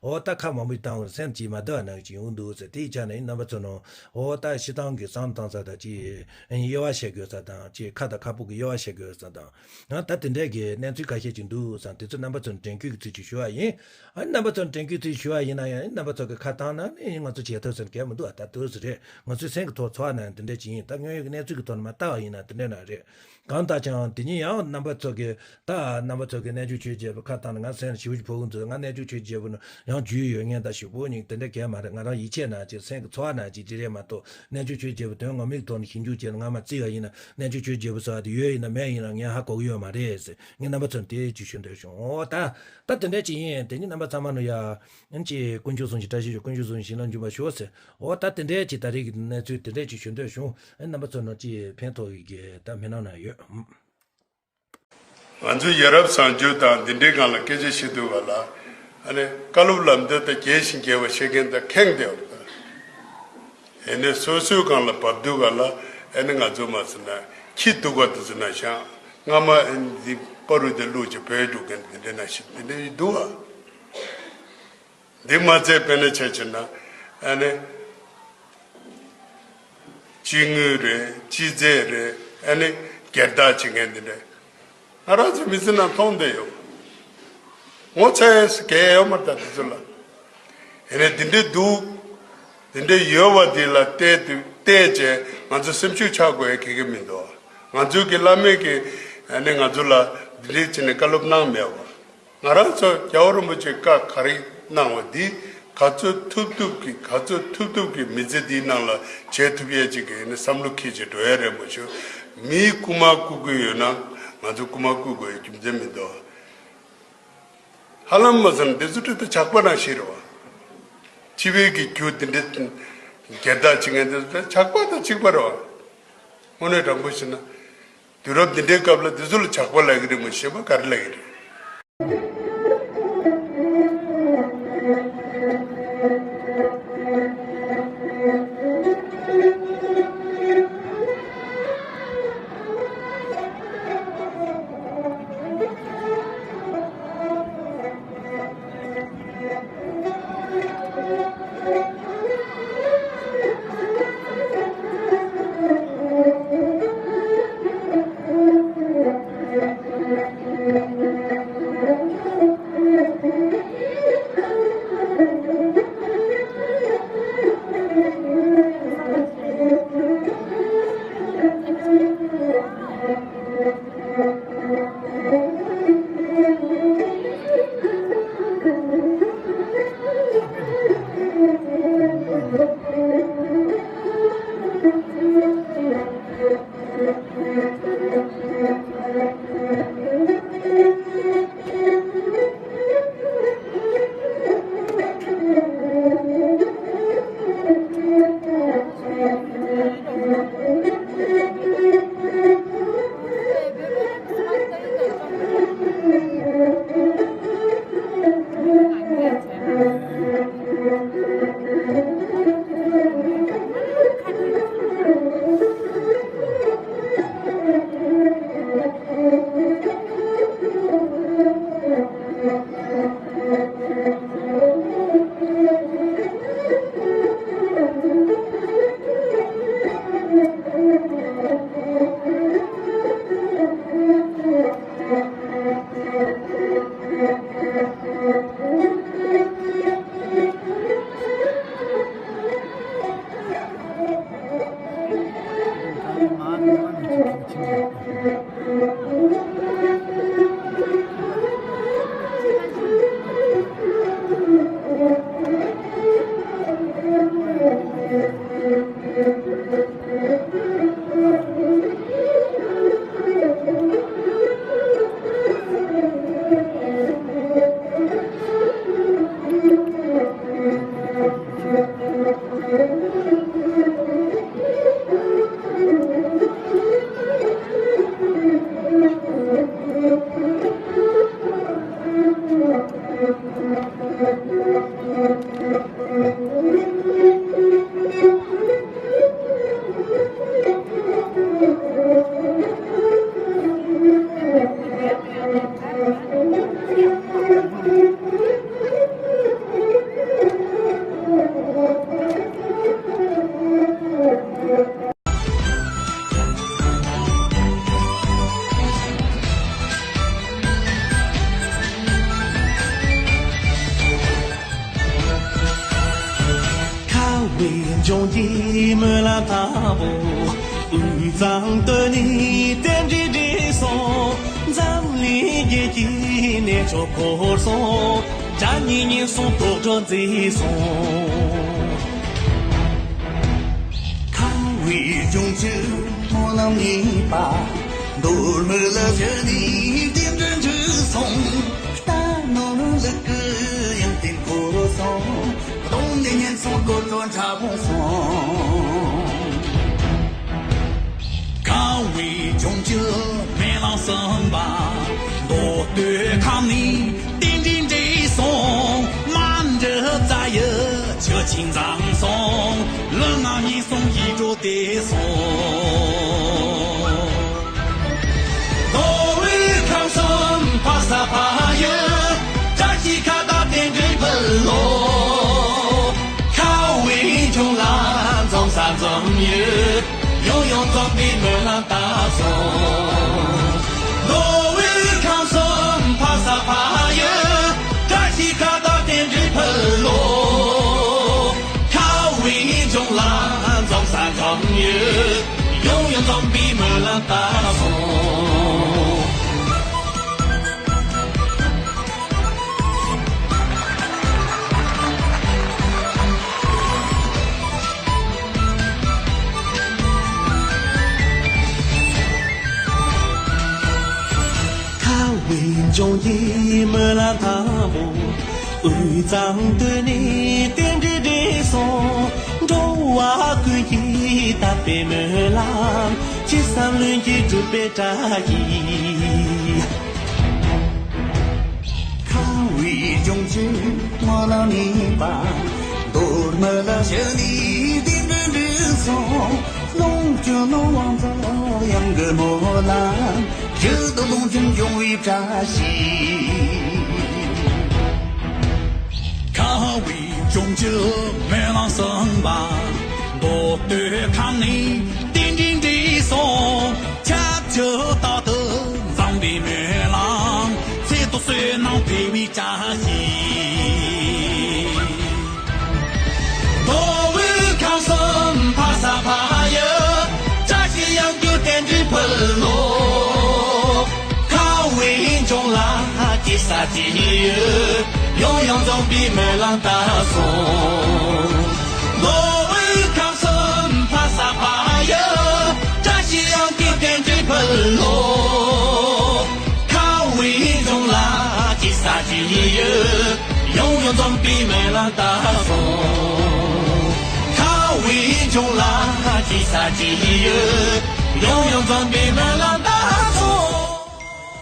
འོ་ད་ཁ་མང་པོ་ཅིག་བཏང་བར་སེམས་ཅིག་མ་བདེ་བ་ནང་ཅིག་ཡོང་འདུག་ཟེར། དེའི་ཆ་ནས་རྣམ་པ་ཚོ་ནང་འོ་ད་སྤྱིར་བཏང་གི་བསམ་བཏང་ས་དང་ཅིག་དབྱེ་བ་བྱེད་དགོས་ས་དང་ཅིག་ ཁ་དང་ཁ་སྤུ་གི་གཡོ་བ་བྱེད་དགོས་ས་དང་། ཡང་ད་དེ་འདྲའི་གི་གནས་ཚུལ་ཁ་ཤས་ཅིག་འདུག་བསམ། དེ་ཚོ་རྣམ་པ་ཚོར་དྲན་སྐུལ་གྱི་ཚུལ་ཅིག་ཞུ་བ་ཡིན། ཨ་ནི་རྣམ་པ་ཚོར་དྲན་སྐུལ་ཚུལ་ཞུ་བ་ཡིན་ན་ཡང་རྣམ་པ་ཚོ་གི་ཁ་བཏང་ན་ནི་ང་ཚོ་བྱེད་ཐུབ་ས་གལ་མི་འདུག་ཨ་ད་དུས་སུ་རེད། ང་ཚོའི་སེམས་ཀྱི་ཐོག་ཚོར་བ་ན་དེ་འདྲ་ཅིག་ཡིན། ད་དངོས་ཡོད་ཀྱི་གནས་ཚུལ་གྱི་ཐོག་ནས་མ་ལྟ་བ་ཡིན་ན་དེ་འདྲ་ན་རེད། གང་ལྟར་ཀྱང་དེ་ཉིད་ཡང་རྣམ་པ་ཚོ་གི་ད་རྣམ་པ་ཚོ་གི་གནས་འཇུག་ཆོས་རྒྱལ་པོ་ཁ་བཏང་ན་ང་སེམས་ཞིབ་ཞིབ་ཕོ་གི་འདུག་ང་གནས་འཇུག་ཆོས་རྒྱལ་པོ་ནི་ཡང་རྒྱུས་ཡོད་ངེས་ད་ཞིབ་པོ་ཉིད་དེ་འདྲ་གལ་མ་རེད། ང་རང་ཡིད་ཆེས་ན་ཅིག་སེམས་ཀྱི་ཚོར་བ་ན་ཅིག་ཅི་རེད་མ་གཏོགས་གནས་འཇུག་ཆོས་རྒྱལ་པོ་དོན་ངོ་མའི་ཐོག་ནས་ཞིབ་འཇུག་བྱས་ན་ང་མ་བརྩིས་པ་ཡིན་ན་གནས་འཇུག་ཆོས་རྒྱལ་པོ་ཟེར་བ་དེ་ཡོད་ཡིན་ན་མེད་ཡིན་ན་ངས་ཧ་གོ་གི་ཡོད་མ་རེད་ཟེར། ངས་རྣམ་པ་ཚོར་དེ་ཅིག་ཞུ་འདོད་བྱུང་། འོ་ད་ད་དེ་འདྲ་ཅིག་ཡིན། དེ་ཉིད་རྣམ་པ་ཚང་མ་ནོ་ཡ། ཨ་ནི་ཅིག་དཀོན་མཆོག་གསུམ་གྱི་བཀྲ་ཤིས་ཤོག་དཀོན་མཆོག་གསུམ་གྱི་བྱིན་རླབས་འཇུག་པར་ཤོག་ཟེར། འོ་ད་དེ་འདྲའི་ཅིག་ད་རེས་ཀྱི་གནས་ཚུལ་དེ་འདྲའི་ཅིག་ཞུ་འདོད་བྱུང་། ཨ་ནི་རྣམ་པ་ཚོ་ནང་ཅིག་ཕན་ཐོགས་ཀྱི་ད་མི་སྣང་ན་ཡོད། ང་ཚོ་ཡ་རབས་བཟང་སྤྱོད་དང་འདི་འདྲའི་སྒང་ལ་སྐད་ཆ་བཤད་དུས་ག་ལ། ཨ་ནི་བཀའ་སློབ་ལམ་སྟོན་དང་རྒྱས་ཤིང་རྒྱས་པ་བཤད་མཁན་དང་ཁེངས་བསྡད་པ་དང་། ཨ་ནི་སོ་སོའི་སྒང་ལ་བབས་དུས་ག་ལ་ཨ་ནི་ང་ཚོ་མ་ཟེར་ན་ཁྱི་སྡུག་པ་དེ་ཚོ་ན་ཤང་སྔ་མ་ཨ་ནི་འདི་པ་རུ་དེ་བླུགས་ཀྱི་བོད་རྒྱུག་མཁན་འདི་འདྲའི་ན་ཤི་འདི་འདྲའི་འདུག་ཨ། འདི་མ་ཚད་དཔེར་ན་ཆ་བཞག་ན་ཨ་ནི་སྤྱི་དངུལ་རེད། སྤྱི་རྫས་རེད། ཨ་ནི་སྒེར་བདག་བྱེད་མཁན་འདི་འདྲ་ང་རང་ཚོ་མི་ཚེ་ནང་མཐོང་བསྡད་ཡོད། ངོ་ཚ་ཡས་གལ་ཡོད་མ་རེད་ད་འདི་ཚོ་ལ། ཨ་ནི་འདི་འདྲ་འདུག་འདི་འདྲ་ཡོད་པ་འདི་ལ་བལྟས་དུས་བལྟས་བྱས་ང་ཚོ་སེམས་ཤུགས་ཆག་དགོས་ཡ་ག་གེ་མི་འདུག་ང་ཚོའི་གི་བླ་མས་གི་ཨ་ནི་ང་ཚོ་ལ་འདི་འདྲ་བྱས་ནས་བཀའ་སློབ་གནང་མེད་པ། ང་རང་ཚོ་རྒྱལ་བ་རིན་པོ་ཆེས་བཀའ་ག་རེ་གནང་བ་འདི་ག་ཚོད་ཐུབ་ཐུབ་ཀྱིས་ག་ཚོད་ཐུབ་ཐུབ་ཀྱིས་མི་ཚེ་འདིའི་ནང་ལ་བྱེད་ཐུབ་ཡས་ཅིག་གི་ནི་བསམ་བློ་འཁྱེར་བྱས་འགྲོ་ཡས་རེད་མ་གཞི། མིའི་རྐུ་མ་རྐུ་གི་ཡོད་ན་ང་ཚོ་རྐུ་མ་རྐུ་དགོས་ཡས་རྒྱུ་མཚན་མི་འདུག་ཧ་ལམ་མ་ཟེར་ན་འདི་ཚོ་ཁྲི་ད་ཇག་པ་ནང་བཞིན་རེད་བ། སྤྱི་པའི་གི་རྒྱུ་འདི་འདྲ་སྒེར་བདག་བྱེད་མཁན་འདི་ཚོ་ཇག་པ་དང་གཅིག་པ་རེད་བ། དངོས་གནས་དྲང་པོ་བཤད་ན། དུས་རབས་འདི་འདྲའི་སྐབས་ལ་འདི་ཚོ་ལ་ཇག་པ་ལབ་ཀྱི་རེད་མོད། གཞན་པ་ག་རེ་ལབ་ཀྱི་རེད། བའི་འབྱུང་གི་སྨོན་ལམ་དང་པོ། དབུས་གཙང་སྟོད་ནས་རྟེན་འབྲེལ་འགྲིག་སོང་། འཛམ་གླིང་རྒྱལ་གྱི་གནས་མཆོག་འཁོར་སོང་། དགྲ་གཉེན་ཉེན་སོང་དོག་དྲག་མཛེས་སོང་། ཁམས་པའི་ལྗོངས་ཀྱི་སྨོན་ལམ་གཉིས་པ། མདོ་སྨད་ལ་བཞུགས་ནས་རྟེན་འབྲེལ་འགྲིག་སོང་། རྟ་ནོར་ལུག་གི་ཡང་རྟེན་འཁོར་སོང་། གདོང་ལེན་ཉེན་སོང་དཀོར་སོང་ཁྲ་བོ་སོང་། ཁམས་པའི་ལྗོངས་ཀྱི་སྨོན་ལམ་གསུམ་པ། མདོ་སྟོད་ཁམས་ནས་རྟེན་འབྲེལ་འགྲིག་སོང་། མ་འདྲི་རྩ་ཡི་ཆུ་ཆེན་འཛོམས་སོང་། ལུས་ངག་ཉེན་སོང་ཡིད་འགྲོ་བདེ་སོང་། མདོ་དབུས་ཁམས་གསུམ་ཕ་ས་ཕ་ཡུལ། བཀྲ་ཤིས་ཁ་བཏགས་རྟེན་འབྲེལ་ཕུལ་ལོ། ཁམས་པའི་ལྗོངས་ལ་འཛོམས་ས་འཛོམས་ཡུལ། ཡང་ཡང་འཛོམས་པའི་སྨོན་ལམ་བཏབ་སོང་། མདོ་དབུས་ཁམས་གསུམ་ཕ་ས་ཕ་ཡུལ། བཀྲ་ཤིས་ཁ་བཏགས་རྟེན་འབྲེལ་ཕུལ་ལོ། ཁམས་པའི་ལྗོངས་ལ་འཛོམས་ས་འཛོམས་ཡུལ། ཡང་ཡང་འཛོམས་པའི་སྨོན་ལམ་བཏབ་སོང་། ཁམས་པའི་ལྗོངས་ཀྱི་སྨོན་ལམ་དང་པོ། དབུས་གཙང་སྟོད་ནས་རྟེན་འབྲེལ་འགྲིག་སོང་། འགྲོ་བ་ཀུན་གྱི་དད་པའི་སྨོན་ལམ། ཅི་བསམ་ལྷུན་གྱིས་འགྲུབ་པའི་བཀྲ་ཤིས། ཁམས་པའི་ལྗོངས་ཀྱི་སྨོན་ལམ་གཉིས་པ། མདོ་སྨད་ལ་བཞུགས་ནས་རྟེན་འབྲེལ་འགྲིག་སོང་། ལོངས་སྤྱོད་ནོར་དབང་འཛོམས་གཡང་གི་སྨོན་ལམ། ཡིད་དུ་ལོངས་སྤྱོད་འབྱུང་བའི་བཀྲ་ཤིས། ཁམས་པའི་ལྗོངས་ཀྱི་སྨོན་ལམ་གསུམ་པ། མདོ་སྟོད་ཁམས་ནས་རྟེན་འབྲེལ་འགྲིག་སོང་། ཁྱབ་བསྒྲགས་རྟག་ཏུ་འཛོམས་པའི་སྨོན་ལམ། ཚེ་ཐོག་བསོད་ནམས་འཕེལ་བའི་བཀྲ་ཤིས། མདོ་དབུས་ཁམས་གསུམ་ཕ་ས་ཕ་ཡུལ། བཀྲ་ཤིས་གཡང་སྐྱོང་རྟེན་འབྲེལ་ཕུལ་ལོ། ཁམས་པའི་ལྗོངས་ལ་སྐྱེ་ས་སྐྱེ་ཡུལ། ཡང་ཡང་འཛོམས་པའི་སྨོན་ལམ་བཏབ་སོང་། མདོ་དབུས་ཁམས་གསུམ་ཕ་ས་ཕ་ཡུལ། བཀྲ་ཤིས་གཡང་སྐྱོང་རྟེན་འབྲེལ་ཕུལ་ལོ། ཁམས་པའི་ལྗོངས་ལ་སྐྱེ་ས་སྐྱེ་ཡུལ། ཡང་ཡང་འཛོམས་པའི་སྨོན་ལམ་བཏབ་སོང་། ཁམས་པའི་ལྗོངས་ལ་སྐྱེ་ས་སྐྱེ་ཡུལ། ཡང་ཡང་འཛོམས་པའི་སྨོན་ལམ།